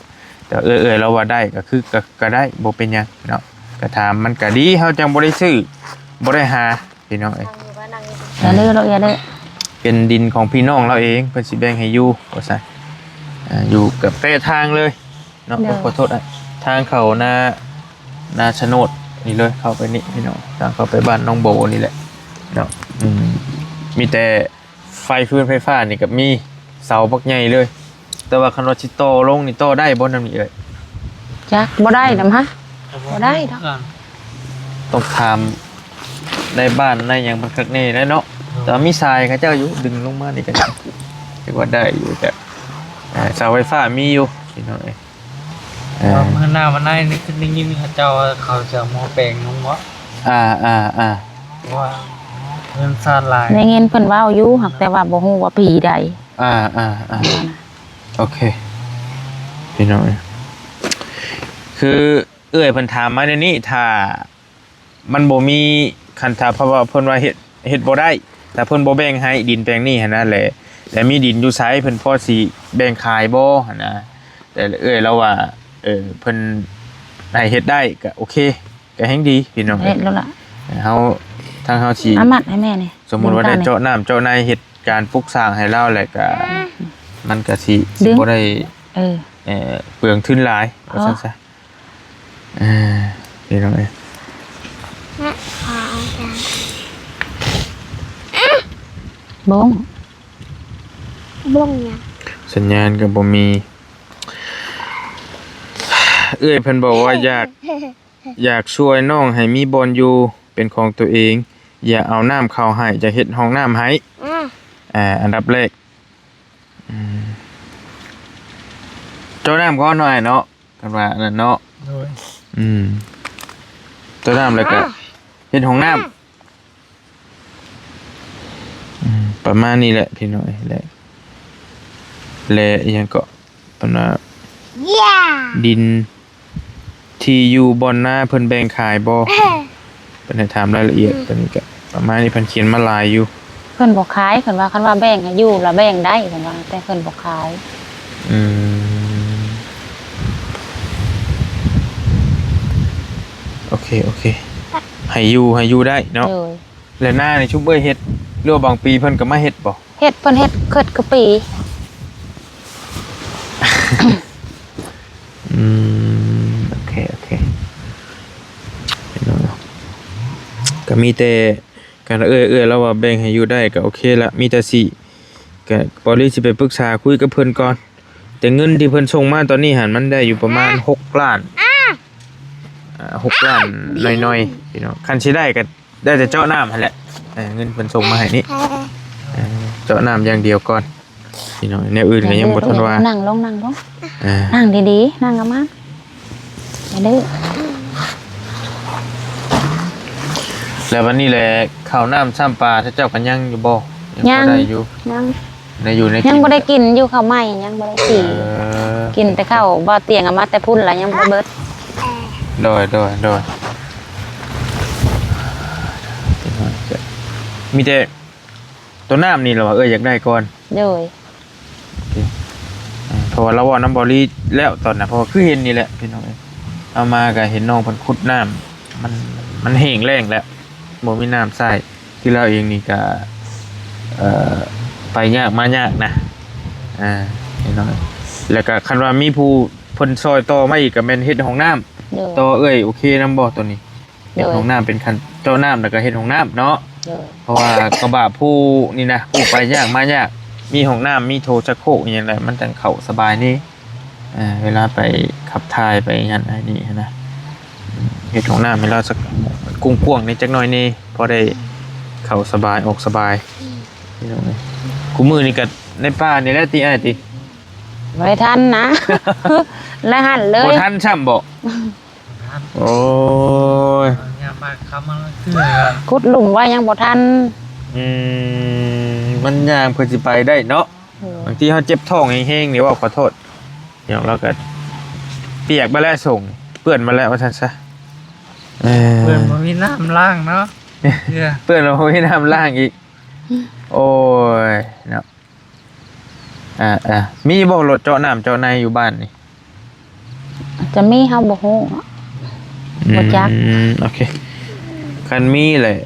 ແຕ່ເອື້ອຍ ເອື້ອຍລາວວ່າໄດ້ກໍຄື ກໍ ກໍໄດ້ ບໍ່ເປັນຫຍັງເນາະ ກໍຖາມມັນກໍດີ ເຮົາຈັ່ງບໍ່ໄດ້ຊື້ ບໍ່ໄດ້ຫາ ພີ່ນ້ອງເອີຍ. ຢ່າເລີ ເອີ ເປັນດິນຂອງພີ່ນ້ອງລາວເອງ ເພິ່ນຊິແບ່ງໃຫ້ຢູ່ວ່າຊັ້ນ. ອ່າ ຢູ່ກັບແປະທາງເລີຍເນາະ. ໂດຍ. ໂອ້ ຂໍໂທດ ອ່າ ທາງເຂົ້ານາ ນາສະໂນດນີ້ເລີຍ ເຂົ້າໄປນີ້ພີ່ນ້ອງ ທາງເຂົ້າໄປບ້ານໜອງໂບນີ້ແຫຼະເນາະ. ອືມ ມີແຕ່ໄຟ ຟືນໄຟຟ້ານີ້ກໍມີ ເສົາບັກໃຫຍ່ເລີຍ. ແຕ່ວ່າຄັນວ່າຊິຕໍ່ລົງນີ້ ຕໍ່ໄດ້ບໍ່ນຳນີ້ເອີຍ? ຈັກ ບໍ່ໄດ້ນຳຫະ ບໍ່ໄດ້ດອກ. ຕ້ອງຖາມນາຍບ້ານນາຍຫຍັງເພິ່ນຄັກແນ່ແຫຼະເນາະ. ໂດຍ. ແຕ່ວ່າມີສາຍເຂົາເຈົ້າຢູ່ ດຶງລົງມານີ້ກໍ ຖືວ່າໄດ້ຢູ່ ແຕ່ ອ່າ ເສົາໄຟຟ້າມີຢູ່ ພີ່ນ້ອງເອີຍ. ເອີ ເມື່ອໜ້າມາໃນນີ້ ໄດ້ຍິນເຂົາເຈົ້າວ່າເຂົາຈະເອົາໝໍ້ແປງລົງເນາະ. ອ່າ ອ່າ ອ່າ ເພາະວ່າເຮືອນຊານຫຼາຍ ໄດ້ຍິນເພິ່ນເວົ້າຢູ່ ຫາກແຕ່ວ່າບໍ່ຮູ້ວ່າປີໃດ. ອ່າ ອ່າ ອ່າ ໂອເຄ ພີ່ນ້ອງເອີຍ ຄືເອື້ອຍເພິ່ນຖາມມາແນວນີ້ ຖ້າ ມັນບໍ່ມີ ຄັນຖ້າເພິ່ນວ່າ ເພິ່ນວ່າເຮັດ ເຮັດບໍ່ໄດ້ ຖ້າເພິ່ນບໍ່ແບ່ງໃຫ້ດິນແປງນີ້ຫັ້ນນະ ແລະ ແລະມີດິນຢູ່ໃສ ເພິ່ນພໍຊິແບ່ງຂາຍບໍ່ຫັ້ນນະ. ແຕ່ເອື້ອຍລາວວ່າ ເອີ ເພິ່ນໃຫ້ເຮັດໄດ້ກໍໂອເຄ ກໍແຮ່ງດີ ພີ່ນ້ອງເອີຍ. ເຮັດແລ້ວລະ ເຮົາ ທາງເຮົາຊິ ອາມັດໃຫ້ແມ່ນີ້ ສົມມຸດວ່າໄດ້ເຈາະນ້ຳເຈາະໃນ ເຮັດການປຸກສ້າງໃຫ້ລາວ ແລ້ວກໍ ອືມ ມັນກໍຊິ ຊິບໍ່ໄດ້ ເອີ ເອີ ເປືອງທຶນຫຼາຍ ອໍ ວ່າຊັ້ນຊະ. ອ່າ ພີ່ນ້ອງເອີຍ ແມ່ ຂໍເອົາຈານ ບົ້ງ ບົ້ງຫຍັງ? ສັນຍານກໍບໍ່ມີ. ເອື້ອຍເພິ່ນບອກວ່າຢາກ ຢາກຊ່ວຍນ້ອງໃຫ້ມີບ່ອນຢູ່ເປັນຂອງຕົວເອງ ຢາກເອົານ້ຳເຂົ້າໃຫ້ ຢາກເຮັດຫ້ອງນ້ຳໃຫ້. ອືມ ອ່າ ອັນດັບແລກ ອືມ ເຈາະນ້ຳກ່ອນເນາະ ອ້າຍເນາະ. ຄັນວ່າອັນນັ້ນເນາະ ໂດຍ ອືມ ເຈາະນ້ຳແລ້ວກໍ ອ່າ ເຮັດຫ້ອງນ້ຳ ອ່າ ອືມ ປະມານນີ້ແຫຼະພີ່ນ້ອງເອີຍ ແລະ ແລະ ອີ່ຫຍັງເກາະ ເພິ່ນວ່າ ດິນທີ່ຢູ່ບ່ອນນາເພິ່ນແບ່ງຂາຍບໍ່? ເພິ່ນໃຫ້ຖາມລາຍລະອຽດ ອືມ ຕົວນີ້ກະປະມານນີ້ ເພິ່ນຂຽນມາຫຼາຍຢູ່. ເພິ່ນບໍ່ຂາຍ ເພິ່ນວ່າຄັນວ່າແບ່ງໃຫ້ຢູ່ລະແບ່ງໄດ້ ເພິ່ນວ່າ ແຕ່ເພິ່ນບໍ່ຂາຍ. ອືມ ໂອເຄ ໂອເຄ ໃຫ້ຢູ່ ໃຫ້ຢູ່ໄດ້ເນາະ. ໂດຍ. ແລ້ວນານີ້ຊຸມເອື້ອຍເຮັດ ຫຼືວ່າບາງປີເພິ່ນກໍມາເຮັດບໍ່? ເຮັດ ເພິ່ນເຮັດ ເຮັດຄືປີ. ອືມ ໂອເຄ ໂອເຄ ເນາະ ກໍມີແຕ່ ຄັນເອື້ອຍ ເອື້ອຍລາວວ່າແບ່ງໃຫ້ຢູ່ໄດ້ກໍໂອເຄລະ ມີແຕ່ຊິ ກໍບໍ່ລີຊິໄປປຶກສາຄຸຍກັບເພິ່ນກ່ອນ ແຕ່ເງິນທີ່ເພິ່ນສົ່ງມາຕອນນີ້ຫັ້ນ ມັນໄດ້ຢູ່ປະມານຫົກລ້ານ ອ່າ ຫົກລ້ານໜ້ອຍໆ ພີ່ນ້ອງ. ຄັນຊິໄດ້ກໍໄດ້ແຕ່ເຈາະນ້ຳຫັ້ນແຫຼະ. ເອີ ເງິນເພິ່ນສົ່ງມາໃຫ້ນີ້ ເອີ ເຈາະນ້ຳຢ່າງດຽວກ່ອນ ພີ່ນ້ອງ. ແນວອື່ນກໍຍັງບໍ່ທັນວ່າ. ນັ່ງລົງ ນັ່ງລົງ ເອີ ນັ່ງດີໆ ນັ່ງງາມໆ ຢ່າດື້. ແລ້ວບັດນີ້ແຫຼະ ເຂົ້ານ້ຳຊ້ຳປາ ເຈົ້າກໍຍັງຢູ່ບໍ່? ຍັງ ຍັງ ພໍໄດ້ຢູ່ ຍັງ ໄດ້ຢູ່ ໄດ້ກິນ ຍັງບໍ່ໄດ້ກິນຢູ່ ເຂົ້າໃໝ່ຍັງບໍ່ໄດ້ກິນ. ເອີ ກິນແຕ່ເຂົ້າ ບໍ່ຕຽງເອົາມາແຕ່ພຸ້ນລະ ຍັງບໍ່ເບິດ. ໂດຍ ໂດຍ ໂດຍ. ມີແຕ່ຕົວນ້ຳນີ້ລະວ່າ ເອື້ອຍຢາກໄດ້ກ່ອນ. ໂດຍ. ເອີ ເພາະວ່າລາວເວົ້ານຳເບົາລີແລ້ວຕອນນັ້ນ ເພາະວ່າຄືເຫັນນີ້ແຫຼະ ພີ່ນ້ອງເອີຍ. ເອົາມາກໍເຫັນນ້ອງເພິ່ນຂຸດນ້ຳ ມັນ ມັນແຫ້ງແລ້ງແລ້ວ ບໍ່ມີນ້ຳໃຊ້. ຄືລາວເອງນີ້ກະ ເອີ ໄປຍາກມາຍາກນະ ອ່າ ພີ່ນ້ອງ. ແລ້ວກະຄັນວ່າມີຜູ້ເພິ່ນຊ່ອຍຕໍ່ມາອີກ ກະແມ່ນເຮັດຫ້ອງນ້ຳ. ໂດຍ. ຕໍ່ເອື້ອຍໂອເຄນຳບໍ່ໂຕນີ້? ເຮັດຫ້ອງນ້ຳເປັນຂັ້ນ ເຈາະນ້ຳແລ້ວກໍເຮັດຫ້ອງນ້ຳເນາະ. ໂດຍ. ເພາະວ່າກໍບາບຜູ້ນີ້ນະ ຜູ້ໄປຍາກມາຍາກ ມີຫ້ອງນ້ຳ ມີໂຖຊັກໂຄກອີ່ຫຍັງແຫຼະ ມັນຈັ່ງເຂົ້າສະບາຍນີ້ ເອີ ເວລາໄປຂັບຖ່າຍໄປຫັ້ນໄປນີ້ຫັ້ນນະ. ເຮັດຫ້ອງນ້ຳໃຫ້ລາວສັກກວ້າງໆ ແດ່ຈັກໜ້ອຍນີ້ ພໍໄດ້ເຂົ້າສະບາຍອອກສະບາຍ ພີ່ນ້ອງເອີຍ. ຄູ່ມື້ນີ້ກໍໃນປ່ານີ້ແຫຼະຕິອ້າຍຕິ? ບໍ່ໄດ້ທັນນະ ແລະຫັ້ນເລີຍ ບໍ່ທັນຊ້ຳບໍ? ໂອ້ຍ ຍາມມາຄ່ຳມາຄື ຂຸດຫຼຸມໄວ້ຍັງບໍ່ທັນ. ອືມ ມັນຍ່າງເພື່ອຊິໄປໄດ້ເນາະ. ໂດຍ. ບາງທີເຮົາເຈັບທ້ອງແຮງໆ ນີ້ ເວົ້າຂໍໂທດ ຫຍັງລາວກໍປຽກມາແລ້ວ ສົ່ງເປື້ອນມາແລ້ວວ່າຊັ້ນຊະ. ເອີ ເປື້ອນບໍ່ມີນ້ຳລ້າງເນາະ ເປື້ອນບໍ່ມີນ້ຳລ້າງອີກ. ໂອ້ຍເນາະ. ອ່າໆ ມີບໍ່ລົດເຈາະນ້ຳເຈາະໃນຢູ່ບ້ານນີ້? ຈະມີ ເຮົາບໍ່ຮູ້ເນາະ ບໍ່ຈັກ. ອືມ ໂອເຄ ຄັນມີແຫຼະ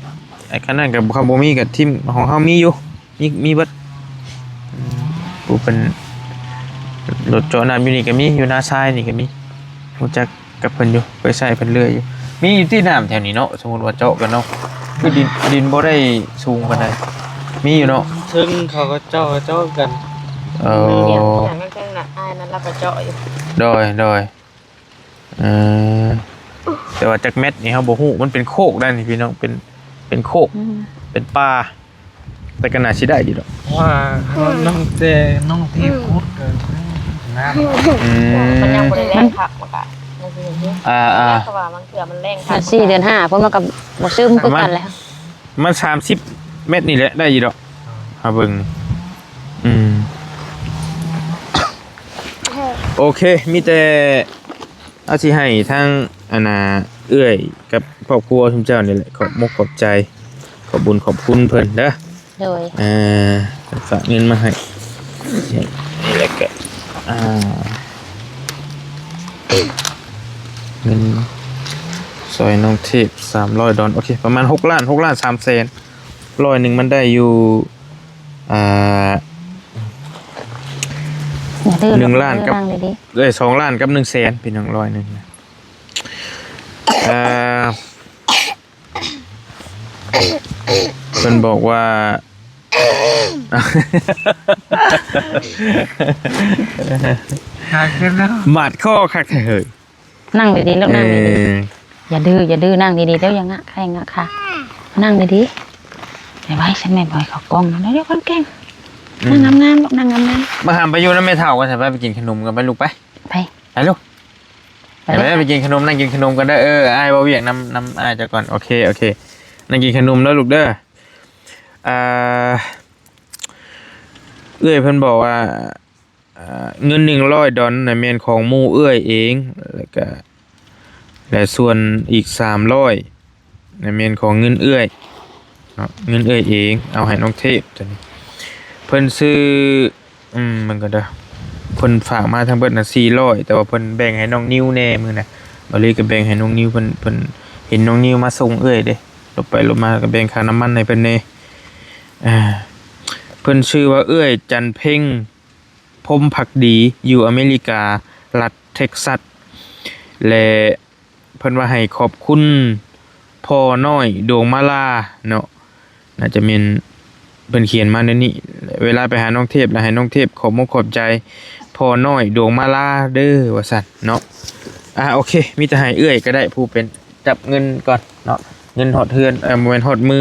ຄັນນັ້ນກໍ ຄັນບໍ່ມີກໍທີມຂອງເຮົາມີຢູ່ ມີ ມີເບິດ. ອືມ ຜູ້ເປັນລົດເຈາະນ້ຳຢູ່ນີ້ກໍມີ ຢູ່ນາຊາຍນີ້ກໍມີ ຮູ້ຈັກ ກັບເພິ່ນຢູ່ ເຄີຍໃຊ້ເພິ່ນເລື້ອຍຢູ່. ມີຢູ່ຕິນ້ຳແຖວນີ້ເນາະ ສົມມຸດວ່າເຈາະກັນເນາະ ຄືດິນ ດິນບໍ່ໄດ້ສູງປານໃດ. ມີຢູ່ເນາະ ເທິງເຂົາກໍເຈາະ ເຈາະກັນ. ເອີ ເທິງນະ ອ້າຍນັ້ນລາວກໍເຈາະຢູ່. ໂດຍ ໂດຍ. ເອີ ແຕ່ວ່າຈັກແມັດນີ້ເຮົາບໍ່ຮູ້ ມັນເປັນໂຄກໄດ໋ນີ້ພີ່ນ້ອງ ເປັນ ເປັນໂຄກ ອືມ ເປັນປ່າ. ແຕ່ກໍໜ້າຊິໄດ້ຢູ່ດອກ ວ່ານ້ອງແຈ ນ້ອງທີ່ຂຸດ ອືມ ມັນຍັງບໍ່ໄດ້ແລ້ງຄັກ ມັນກະ ອ່າໆ ເພາະວ່າບາງເທື່ອມັນແລ້ງຄັກ ສີ່ເດືອນຫ້າພຸ້ນ ມັນກໍບໍ່ຊຶມຄືກັນແຫຼະ. ມັນສາມສິບແມັດນີ້ແຫຼະ ໄດ້ຢູ່ດອກ ຫາເບິ່ງ. ອືມ ໂອເຄ ມີແຕ່ ເຮົາຊິໃຫ້ທາງ ອັນນ່າ ເອື້ອຍກັບຄອບຄົວຊຸມເຈົ້ານີ້ແຫຼະ ຂອບມົກຂອບໃຈ ຂອບບຸນຂອບຄຸນເພິ່ນເດີ. ໂດຍ. ເອີ ຝາກເງິນມາໃຫ້ ນີ້ແຫຼະກະ ອ່າ ເງິນຊ່ອຍນ້ອງເທບ ສາມຮ້ອຍດອນ ໂອເຄ ປະມານ ຫົກລ້ານ ຫົກລ້ານສາມແສນ ຮ້ອຍໜຶ່ງມັນໄດ້ຢູ່ ອ່າ ໜຶ່ງລ້ານກັບ ເອີ ສອງລ້ານກັບໜຶ່ງແສນ ພີ່ນ້ອງ ຮ້ອຍໜຶ່ງນະ. ເອີ ເພິ່ນບອກວ່າ ຫາຂຶ້ນແລ້ວ ບາດຄໍຄັກແທ້ເຮີ້ຍ. ນັ່ງດີໆ ລູກ ນັ່ງດີໆ ເອີ ຢ່າດື້ ຢ່າດື້ ນັ່ງດີໆ ເຈົ້າຢ່າງະໄຂ່ງະຂາ ນັ່ງດີໆ. ໄວໆ ຊັ້ນແມ່ບໍ່ໃຫ້ເຂົ້າກ້ອງນະ ດຽວກ່ອນເກັ່ງ. ອືມ ນັ່ງງາມໆ ລູກ ນັ່ງງາມໆ. ມາຫາມໄປຢູ່ນຳແມ່ເຖົ້າກ່ອນ ໄປ ໄປກິນຂະໜົມກັນ ໄປລູກ ໄປ ໄປ ໄປລູກ. ໄປເລີຍ ໄປກິນຂະໜົມ ນັ່ງກິນຂະໜົມກັນເດີ. ເອີ ອ້າຍເວົ້າວຽກນຳ ນຳອ້າຍເຈົ້າກ່ອນ. ໂອເຄ ໂອເຄ ນັ່ງກິນຂະໜົມເດີລູກເດີ. ອ່າ ເອື້ອຍເພິ່ນບອກວ່າ ອ່າ ເງິນໜຶ່ງຮ້ອຍດອນນະແມ່ນຂອງໝູ່ເອື້ອຍເອງ ແລ້ວກະ ແລະ ສ່ວນອີກສາມຮ້ອຍນະແມ່ນຂອງເງິນເອື້ອຍເນາະ ເງິນເອື້ອຍເອງ ເອົາໃຫ້ນ້ອງເທບໂຕນີ້. ເພິ່ນຊື່ ອືມ ເບິ່ງກ່ອນເດີ ເພິ່ນຝາກມາທັງເບິດນະສີ່ຮ້ອຍ ແຕ່ວ່າເພິ່ນແບ່ງໃຫ້ນ້ອງນິວແດ່ມື້ນະ ບາລີກໍແບ່ງໃຫ້ນ້ອງນິວ ເພິ່ນ ເພິ່ນເຫັນນ້ອງນິວມາສົ່ງເອື້ອຍເດ້ ລົບໄປລົບມາກໍແບ່ງຄ່ານ້ຳມັນໃຫ້ເພິ່ນແດ່. ອ່າ ເພິ່ນຊື່ວ່າເອື້ອຍຈັນເພັງ ພົມພັກດີ ຢູ່ອາເມລິກາ ລັດເທັກຊັດ ແລະ ເພິ່ນວ່າໃຫ້ຂອບຄຸນພໍ່ນ້ອຍດວງມາລາເນາະ ໜ້າຈະແມ່ນເພິ່ນຂຽນມາແນວນີ້. ເວລາໄປຫານ້ອງເທບ ແລ້ວໃຫ້ນ້ອງເທບຂອບມົກຂອບໃຈພໍ່ນ້ອຍດວງມາລາເດີ ວ່າຊັ້ນເນາະ. ອ່າ ໂອເຄ ມີແຕ່ໃຫ້ເອື້ອຍກໍໄດ້ ຜູ້ເປັນຈັບເງິນກ່ອນເນາະ ເງິນຮອດເຮືອນ ເອີ ບໍ່ແມ່ນ ຮອດມື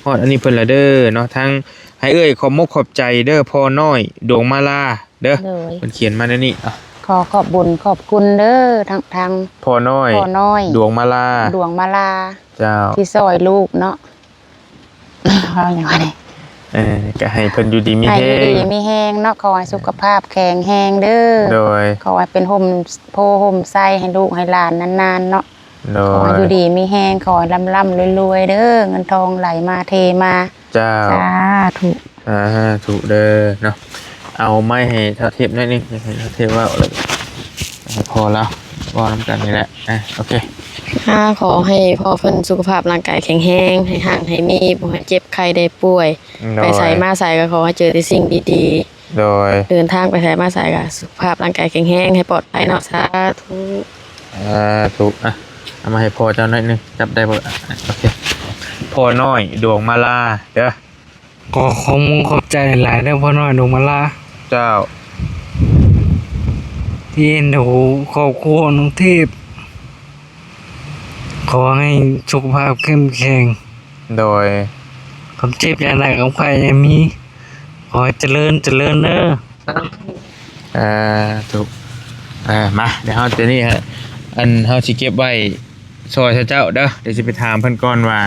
ຮອດອັນນີ້ເພິ່ນລະເດີເນາະ. ທາງໃຫ້ເອື້ອຍຂອບມົກຂອບໃຈເດີ ພໍ່ນ້ອຍ ດວງມາລາເດີ ໂດຍ ເພິ່ນຂຽນມາແນວນີ້. ອ່ະ ຂໍຂອບບຸນຂອບຄຸນເດີ ທາງ ທາງພໍ່ນ້ອຍ ພໍ່ນ້ອຍ ດວງມາລາ ດວງມາລາ ເຈົ້າ ທີ່ຊ່ອຍລູກເນາະ. ເວົ້າຫຍັງວະນີ້? ເອີ ກໍໃຫ້ເພິ່ນຢູ່ດີມີແຮງ ໃຫ້ຢູ່ດີມີແຮງເນາະ ຂໍໃຫ້ສຸຂະພາບແຂງແຮງເດີ ໂດຍ ຂໍໃຫ້ເປັນຮົ່ມໂພຮົ່ມໄຊໃຫ້ລູກໃຫ້ຫຼານນານໆເນາະ ໂດຍ ຂໍໃຫ້ຢູ່ດີມີແຮງ ຂໍໃຫ້ລ່ຳໆລວຍໆເດີ ເງິນທອງໄຫຼມາເທມາ ເຈົ້າ ສາທຸ ສາທຸເດີເນາະ. ເອົາໄມ້ໃຫ້ທ້າວເທບໜ້ອຍໜຶ່ງ ໃຫ້ທ້າວເທບເວົ້າ ແລ້ວໃຫ້ພໍ່ລາວເວົ້ານຳກັນນີ້ແຫຼະ. ອ່າ ໂອເຄ ອ່າ ຂໍໃຫ້ພໍ່ເພິ່ນສຸຂະພາບຮ່າງກາຍແຂງແຮງ ໃຫ້ຮັ່ງໃຫ້ມີ ບໍ່ໃຫ້ເຈັບໄຂ້ໄດ້ປ່ວຍ ໂດຍ ໄປໃສມາໃສກໍຂໍໃຫ້ເຈີແຕ່ສິ່ງດີໆ ໂດຍ ເດີນທາງໄປໃສມາໃສກໍສຸຂະພາບຮ່າງກາຍແຂງແຮງ ໃຫ້ປອດໄພເນາະ ສາທຸ ສາທຸ. ອ່ະ ເອົາມາໃຫ້ພໍ່ເຈົ້າໜ້ອຍໜຶ່ງ ຈັບໄດ້ບໍ່? ໂອເຄ ພໍ່ນ້ອຍ ດວງມາລາເດີ. ຂໍຂອບມຸກຂອບໃຈຫຼາຍເດີ ພໍ່ນ້ອຍ ດົງມາລາ ເຈົ້າ ທີ່ເອັນດູຄອບຄົວນ້ອງເທບ ຂໍໃຫ້ສຸຂະພາບເຂັ້ມແຂງ ໂດຍ ຄວາມເຈັບຢ່າໄດ້ ຄວາມໄຂ້ຢ່າມີ ຂໍໃຫ້ຈະເລີນ ຈະເລີນເດີ ສາທຸ ອ່າ ມາ ດຽວເຮົາ ດຽວນີ້ ອັນ ເຮົາຊິເກັບໄວ້ຊ່ອຍເຈົ້າເດີ ດຽວຊິໄປຖາມເພິ່ນກ່ອນວ່າ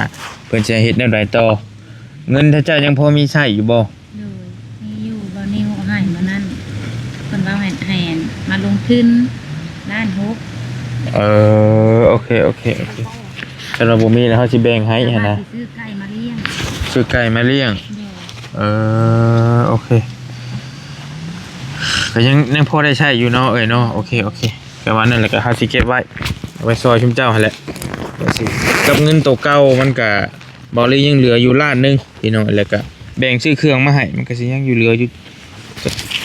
ເພິ່ນຊິໃຫ້ເຮັດແນວໃດຕໍ່. ເງິນເຈົ້າຍັງພໍມີໃຊ້ຢູ່ບໍ່? ໂດຍ ມີຢູ່ ບ່າວນິວໃຫ້ມື້ນັ້ນ ເພິ່ນເວົ້າໃຫ້ ໃຫ້ມາລົງທຶນລ້ານຫົກ. ເອີ ໂອເຄ ໂອເຄ ໂອເຄ ຄັນວ່າບໍ່ມີແລ້ວເຮົາຊິແບ່ງໃຫ້ຫັ້ນນະ ຊື້ໄກ່ມາລ້ຽງ ຊື້ໄກ່ມາລ້ຽງ ໂດຍ ເອີ ໂອເຄ ກໍຍັງ ຍັງພໍໄດ້ໃຊ້ຢູ່ເນາະ ເອີຍເນາະ ໂອເຄ ໂອເຄ ກໍວ່ານັ້ນແຫຼະ ກໍເຮົາຊິເກັບໄວ້ ເອົາໄວ້ຊ່ອຍຊຸມເຈົ້າຫັ້ນແຫຼະ ກໍຊິ ກັບເງິນໂຕເກົ່າມັນກໍ ບ່າວລີຍັງເຫຼືອຢູ່ລ້ານໜຶ່ງພີ່ນ້ອງ ແລ້ວກະແບ່ງຊື້ເຄື່ອງມາໃຫ້ ມັນກະຊິຍັງຢູ່ເຫຼືອຢູ່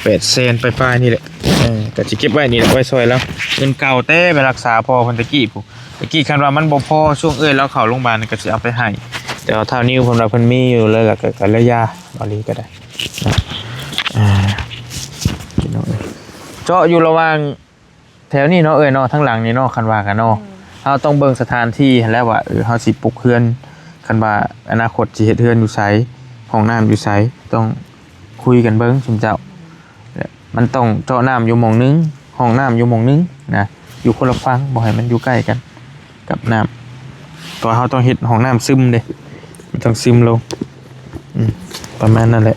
ແປດແສນປາຍໆນີ້ແຫຼະ ເອີ ກະຊິເກັບໄວ້ນີ້ແຫຼະ ໄວ້ຊ່ອຍລາວ ເງິນເກົ່າແຕ່ໄປຮັກສາພໍ່ເພິ່ນຕະກີ້ພຸ້ນ ຕະກີ້ຄັນວ່າມັນບໍ່ພໍ ຊ່ວງເອື້ອຍລາວເຂົ້າໂຮງບານກະຊິເອົາໄປໃຫ້ ແຕ່ວ່າທ້າວນິວເພິ່ນວ່າເພິ່ນມີຢູ່ແລ້ວ ແລ້ວກະ ກະເລີຍຢ່າ ບ່າວລີກະໄດ້ ອ່າ ພີ່ນ້ອງເອີຍ ເຈາະຢູ່ລະຫວ່າງ ແຖວນີ້ເນາະເອີຍເນາະ ທາງຫຼັງນີ້ເນາະ ຄັນວ່າກັນເນາະ ເຮົາຕ້ອງເບິ່ງສະຖານທີ່ຫັ້ນແຫຼະວ່າ ເອີ ເຮົາຊິປຸກເຮືອນ ຄັນວ່າອະນາຄົດຊິເຮັດເຮືອນຢູ່ໃສ ຫ້ອງນ້ຳຢູ່ໃສ ຕ້ອງຄຸຍກັນເບິ່ງຊຸມເຈົ້າ ແລະ ມັນຕ້ອງເຈາະນ້ຳຢູ່ໝ່ອງໜຶ່ງ ຫ້ອງນ້ຳຢູ່ໝ່ອງໜຶ່ງນະ ຢູ່ຄົນລະຝັ່ງ ບໍ່ໃຫ້ມັນຢູ່ໃກ້ກັນ ກັບນ້ຳ ເພາະເຮົາຕ້ອງເຮັດຫ້ອງນ້ຳຊຶມເດ້ ມັນຕ້ອງຊຶມລົງ ອືມ ປະມານນັ້ນແຫຼະ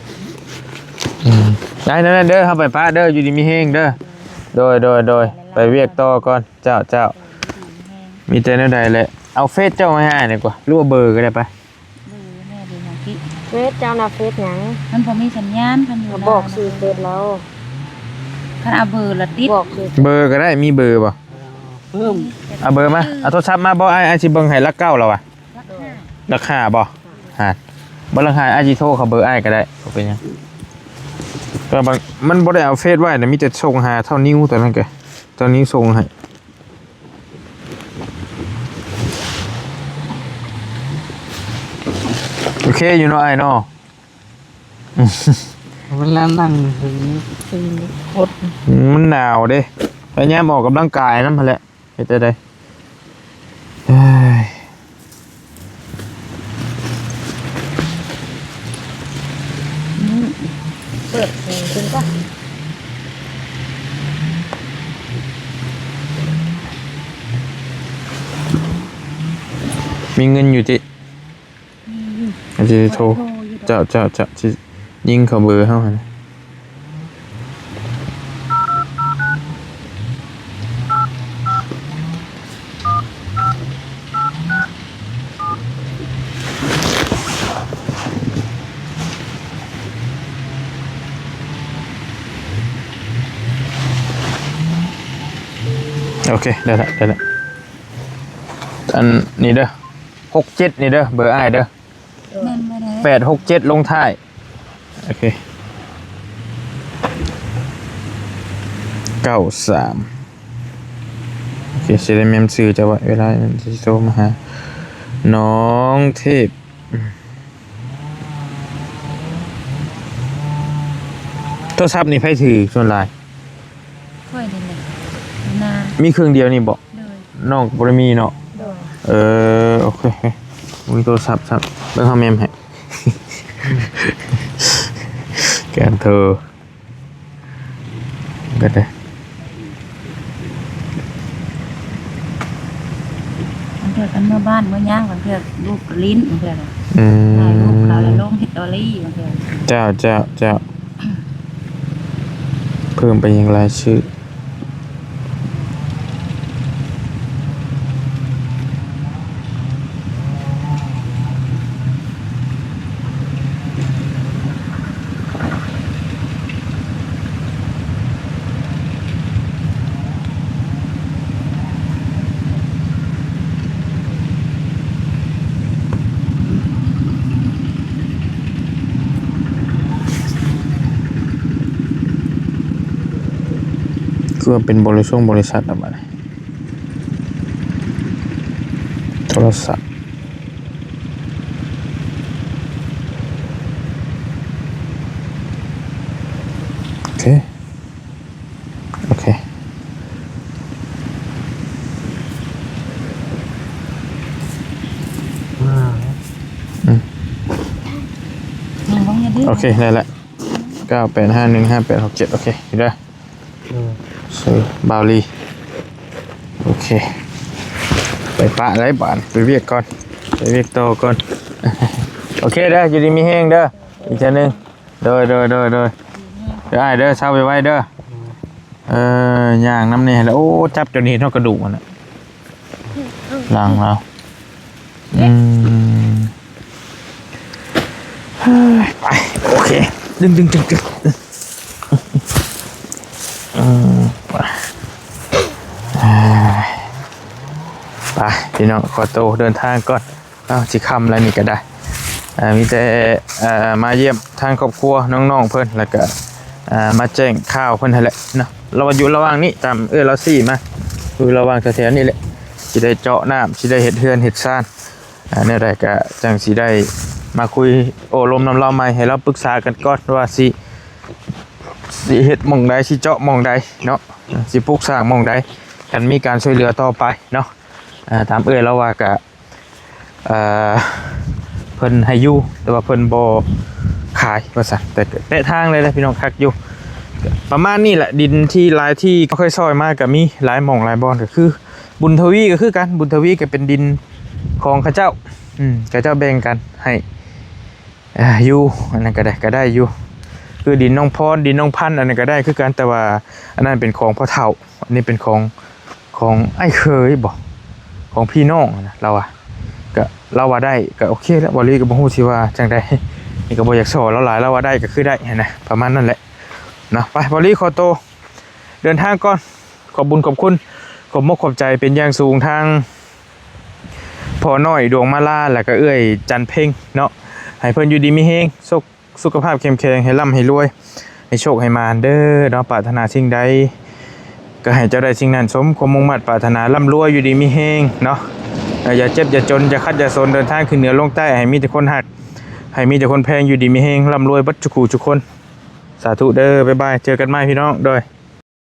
ອືມ ໄດ້ນັ້ນເດີ ເຮົາໄປປະເດີ ຢູ່ດີມີແຮງເດີ ໂດຍ ໂດຍ ໂດຍ ໄປວຽກຕໍ່ກ່ອນ ເຈົ້າ ເຈົ້າ ມີແຕ່ແນວໃດແຫຼະ ເອົາເຟສເຈົ້າມາໃຫ້ອ້າຍໜ່ອຍກວ່າ ຫຼືວ່າເບີກໍໄດ້ໄປ ເບີແມ່ເລີຍເນາະ ເຟສເຈົ້ານະ ເຟສຫຍັງ? ມັນບໍ່ມີສັນຍານ ຄັນຢູ່ ບອກຊື່ເຟສລາວ ຄັນເອົາເບີລະຕິດ ບອກຊື່ ເບີກໍໄດ້ ມີເບີບໍ່? ເບິ່ງ ເອົາເບີມາ ເອົາໂທລະສັບມາ ບໍ່ ອ້າຍ ອ້າຍຊິເບິ່ງໃຫ້ຫຼັກເກົ້າແລ້ວວ່າ ຫຼັກຫ້າ ຫຼັກຫ້າບໍ່? ຫາ ບໍ່ຫຼັກຫ້າ ອ້າຍຊິໂທເຂົ້າເບີອ້າຍກໍໄດ້ ບໍ່ເປັນຫຍັງ ແຕ່ວ່າມັນບໍ່ໄດ້ເອົາເຟສໄວ້ນະ ມີແຕ່ສົ່ງຫາທ້າວນິວ ຕອນນັ້ນກໍທ້າວນິວສົ່ງໃຫ້ ໂອເຄຢູ່ເນາະອ້າຍເນາະ ເວລານັ່ງຫຶງ ມັນໜາວເດ້ ພະຍາຍາມອອກກຳລັງກາຍນຳຫັ້ນແຫຼະ ເຮັດແນວໃດ ເອີຍ ອືມ ເປີດເປີດຂຶ້ນກ່ອນ ມີເງິນຢູ່ຕິ? ມີຢູ່ ອັນຊິໂທ ໂທຢູ່ດອກ ເຈົ້າ ເຈົ້າ ເຈົ້າ ຊິຍິງເຂົ້າເບີເຮົາຫັ້ນນະ ໂອເຄ ໄດ້ລະ ໄດ້ລະ ອັນນີ້ເດີ ຫົກເຈັດນີ້ເດີ ເບີອ້າຍເດີ ແມ່ນບໍ່ໄດ້ ແປດຫົກເຈັດລົງທ້າຍ ໂອເຄ ເກົ້າສາມ ໂອເຄ ຊິໄດ້ເມັມຊື່ເຈົ້າໄວ້ ເວລາຊິໂທມາຫາ ນ້ອງເທບ ໂທລະສັບນີ້ໃຜຖືສ່ວນຫຼາຍ? ຂ້ອຍນີ້ແຫຼະ ນາ ມີເຄື່ອງດຽວນີ້ບໍ? ໂດຍ ນ້ອງກໍບໍ່ໄດ້ມີເນາະ. ໂດຍ ເອີ ໂອເຄ ເບິ່ງໂທລະສັບ ເບິ່ງເຮົາແມມໃຫ້ ການໂທ ກໍໄດ້ ບາງເທື່ອກັນເມືອບ້ານເມືອຫຍັງ ບາງເທື່ອລູກກໍຫຼິ້ນ ບາງເທື່ອ ອືມ ຖ່າຍຮູບເຂົາແລ້ວລົງ story ບາງເທື່ອ. ເຈົ້າ ເຈົ້າ ເຈົ້າ ເພີ່ມໄປຍັງລາຍຊື່. ຄືວ່າເປັນບໍລິສົງບໍລິສັດແລ້ວບາດນີ້ ໂທລະສັບ ໂອເຄ ໂອເຄ ອືມ ໂອເຄ ໄດ້ລະ ເກົ້າແປດຫ້າໜຶ່ງຫ້າແປດຫົກເຈັດ ໂອເຄ ເດີ ເອີ ຊື່ບ່າວລີ ໂອເຄ ໄປປະໄດ້ບາດ ໄປວຽກກ່ອນ ໄປວຽກຕໍ່ກ່ອນ ໂອເຄເດີ ຢູ່ດີມີແຮງເດີ ອີກເທື່ອໜຶ່ງ ໂດຍ ໂດຍ ໂດຍ ໂດຍ ເດີອ້າຍເດີ ເຊົາໄວໆເດີ ເອີ ຍ່າງນຳນີ້ແຫຼະ ໂອ້ ຈັບຈົນເຫັນຮອດກະດູກຫັ້ນນະ ຫຼັງລາວ ອືມ ໄປ ໂອເຄ ດຶງໆໆ ອືມ ໄປ ໄປ ພີ່ນ້ອງ ຂໍໂຕເດີນທາງກ່ອນ. ອ້າວ ຊິຄ່ຳແລ້ວນີ້ກໍໄດ້ ເອີ ມີແຕ່ ເອີ ມາຢ້ຽມທາງຄອບຄົວນ້ອງໆເພິ່ນ ແລ້ວກໍ ເອີ ມາແຈ້ງຂ່າວເພິ່ນຫັ້ນແຫຼະເນາະ ລະວ່າຢູ່ລະຫວ່າງນີ້ ຕາມເອື້ອຍລາວຊີ້ມາ ຢູ່ລະຫວ່າງແຖວໆນີ້ແຫຼະ ຊິໄດ້ເຈາະນ້ຳ ຊິໄດ້ເຮັດເຮືອນເຮັດຊານ ອາ ແນວໃດກໍຈັ່ງຊິໄດ້ມາຄຸຍໂອ້ລົມນຳລາວໃໝ່ ໃຫ້ລາວປຶກສາກັນກ່ອນວ່າຊິ ຊິເຮັດໝ່ອງໃດ ຊິເຈາະໝ່ອງໃດເນາະ ຊິປຸກສ້າງໝ່ອງໃດ ຄັນມີການຊ່ວຍເຫຼືອຕໍ່ໄປເນາະ ອາ ຕາມເອື້ອຍລາວວ່າກະ ເອີ ເພິ່ນໃຫ້ຢູ່ ແຕ່ວ່າເພິ່ນບໍ່ຂາຍວ່າຊັ້ນ ແຕ່ແປະທາງເລີຍນະພີ່ນ້ອງ ຄັກຢູ່ ປະມານນີ້ແຫຼະ ດິນທີ່ຫຼາຍທີ່ເຂົາເຄີຍຊ່ອຍມາກໍມີຫຼາຍໝ່ອງຫຼາຍບ່ອນ ກໍຄືບຸນທະວີກໍຄືກັນ ບຸນທະວີກໍເປັນດິນຂອງເຂົາເຈົ້າ ອືມ ເຂົາເຈົ້າແບ່ງກັນໃຫ້ຢູ່ ອັນນັ້ນກໍໄດ້ ກໍໄດ້ຢູ່ ຄືດິນນ້ອງພອນ ດິນນ້ອງພັນ ອັນນັ້ນກໍໄດ້ຄືກັນ ແຕ່ວ່າອັນນັ້ນເປັນຂອງພໍ່ເຖົ້າ ອັນນີ້ເປັນຂອງ ຂອງອ້າຍເຂີຍບໍ ຂອງພີ່ນ້ອງນະ ລາວວ່າ ກະ ລາວວ່າໄດ້ ກະໂອເຄແລ້ວ ບ່າວລີກໍບໍ່ຮູ້ຊິວ່າຈັ່ງໃດ ນີ້ກໍບໍ່ຢາກສໍລາວຫຼາຍ ລາວວ່າໄດ້ກໍຄືໄດ້ຫັ້ນນະ ປະມານນັ້ນແຫຼະເນາະ ໄປ ບ່າວລີຂໍໂຕເດີນທາງກ່ອນ ຂອບບຸນຂອບຄຸນ ຂອບມົກຂອບໃຈເປັນຢ່າງສູງທາງພໍ່ນ້ອຍດວງມາລາ ແລ້ວກໍເອື້ອຍຈັນເພັງເນາະ ໃຫ້ເພິ່ນຢູ່ດີມີແຮງ ສຸກ ສຸຂະພາບເຂັ້ມແຂງ ໃຫ້ລ່ຳໃຫ້ລວຍ ໃຫ້ໂຊກໃຫ້ໝານເດີເນາະ ປາດຖະໜາສິ່ງໃດ ກໍໃຫ້ເຈົ້າໄດ້ສິ່ງນັ້ນ ສົມຄວາມມຸ່ງມາດປາດຖະໜາ ລ່ຳລວຍ ຢູ່ດີມີແຮງເນາະ ເອີ ຢ່າເຈັບຢ່າຈົນ ຢ່າຂັດຢ່າສົນ ເດີນທາງຂຶ້ນເໜືອລົງໃຕ້ ໃຫ້ມີແຕ່ຄົນຮັກ ໃຫ້ມີແຕ່ຄົນແພງ ຢູ່ດີມີແຮງ ລ່ຳລວຍເບິດທຸກຜູ້ທຸກຄົນ ສາທຸເດີ ບາຍບາຍ ເຈີກັນໃໝ່ພີ່ນ້ອງ ໂດຍ.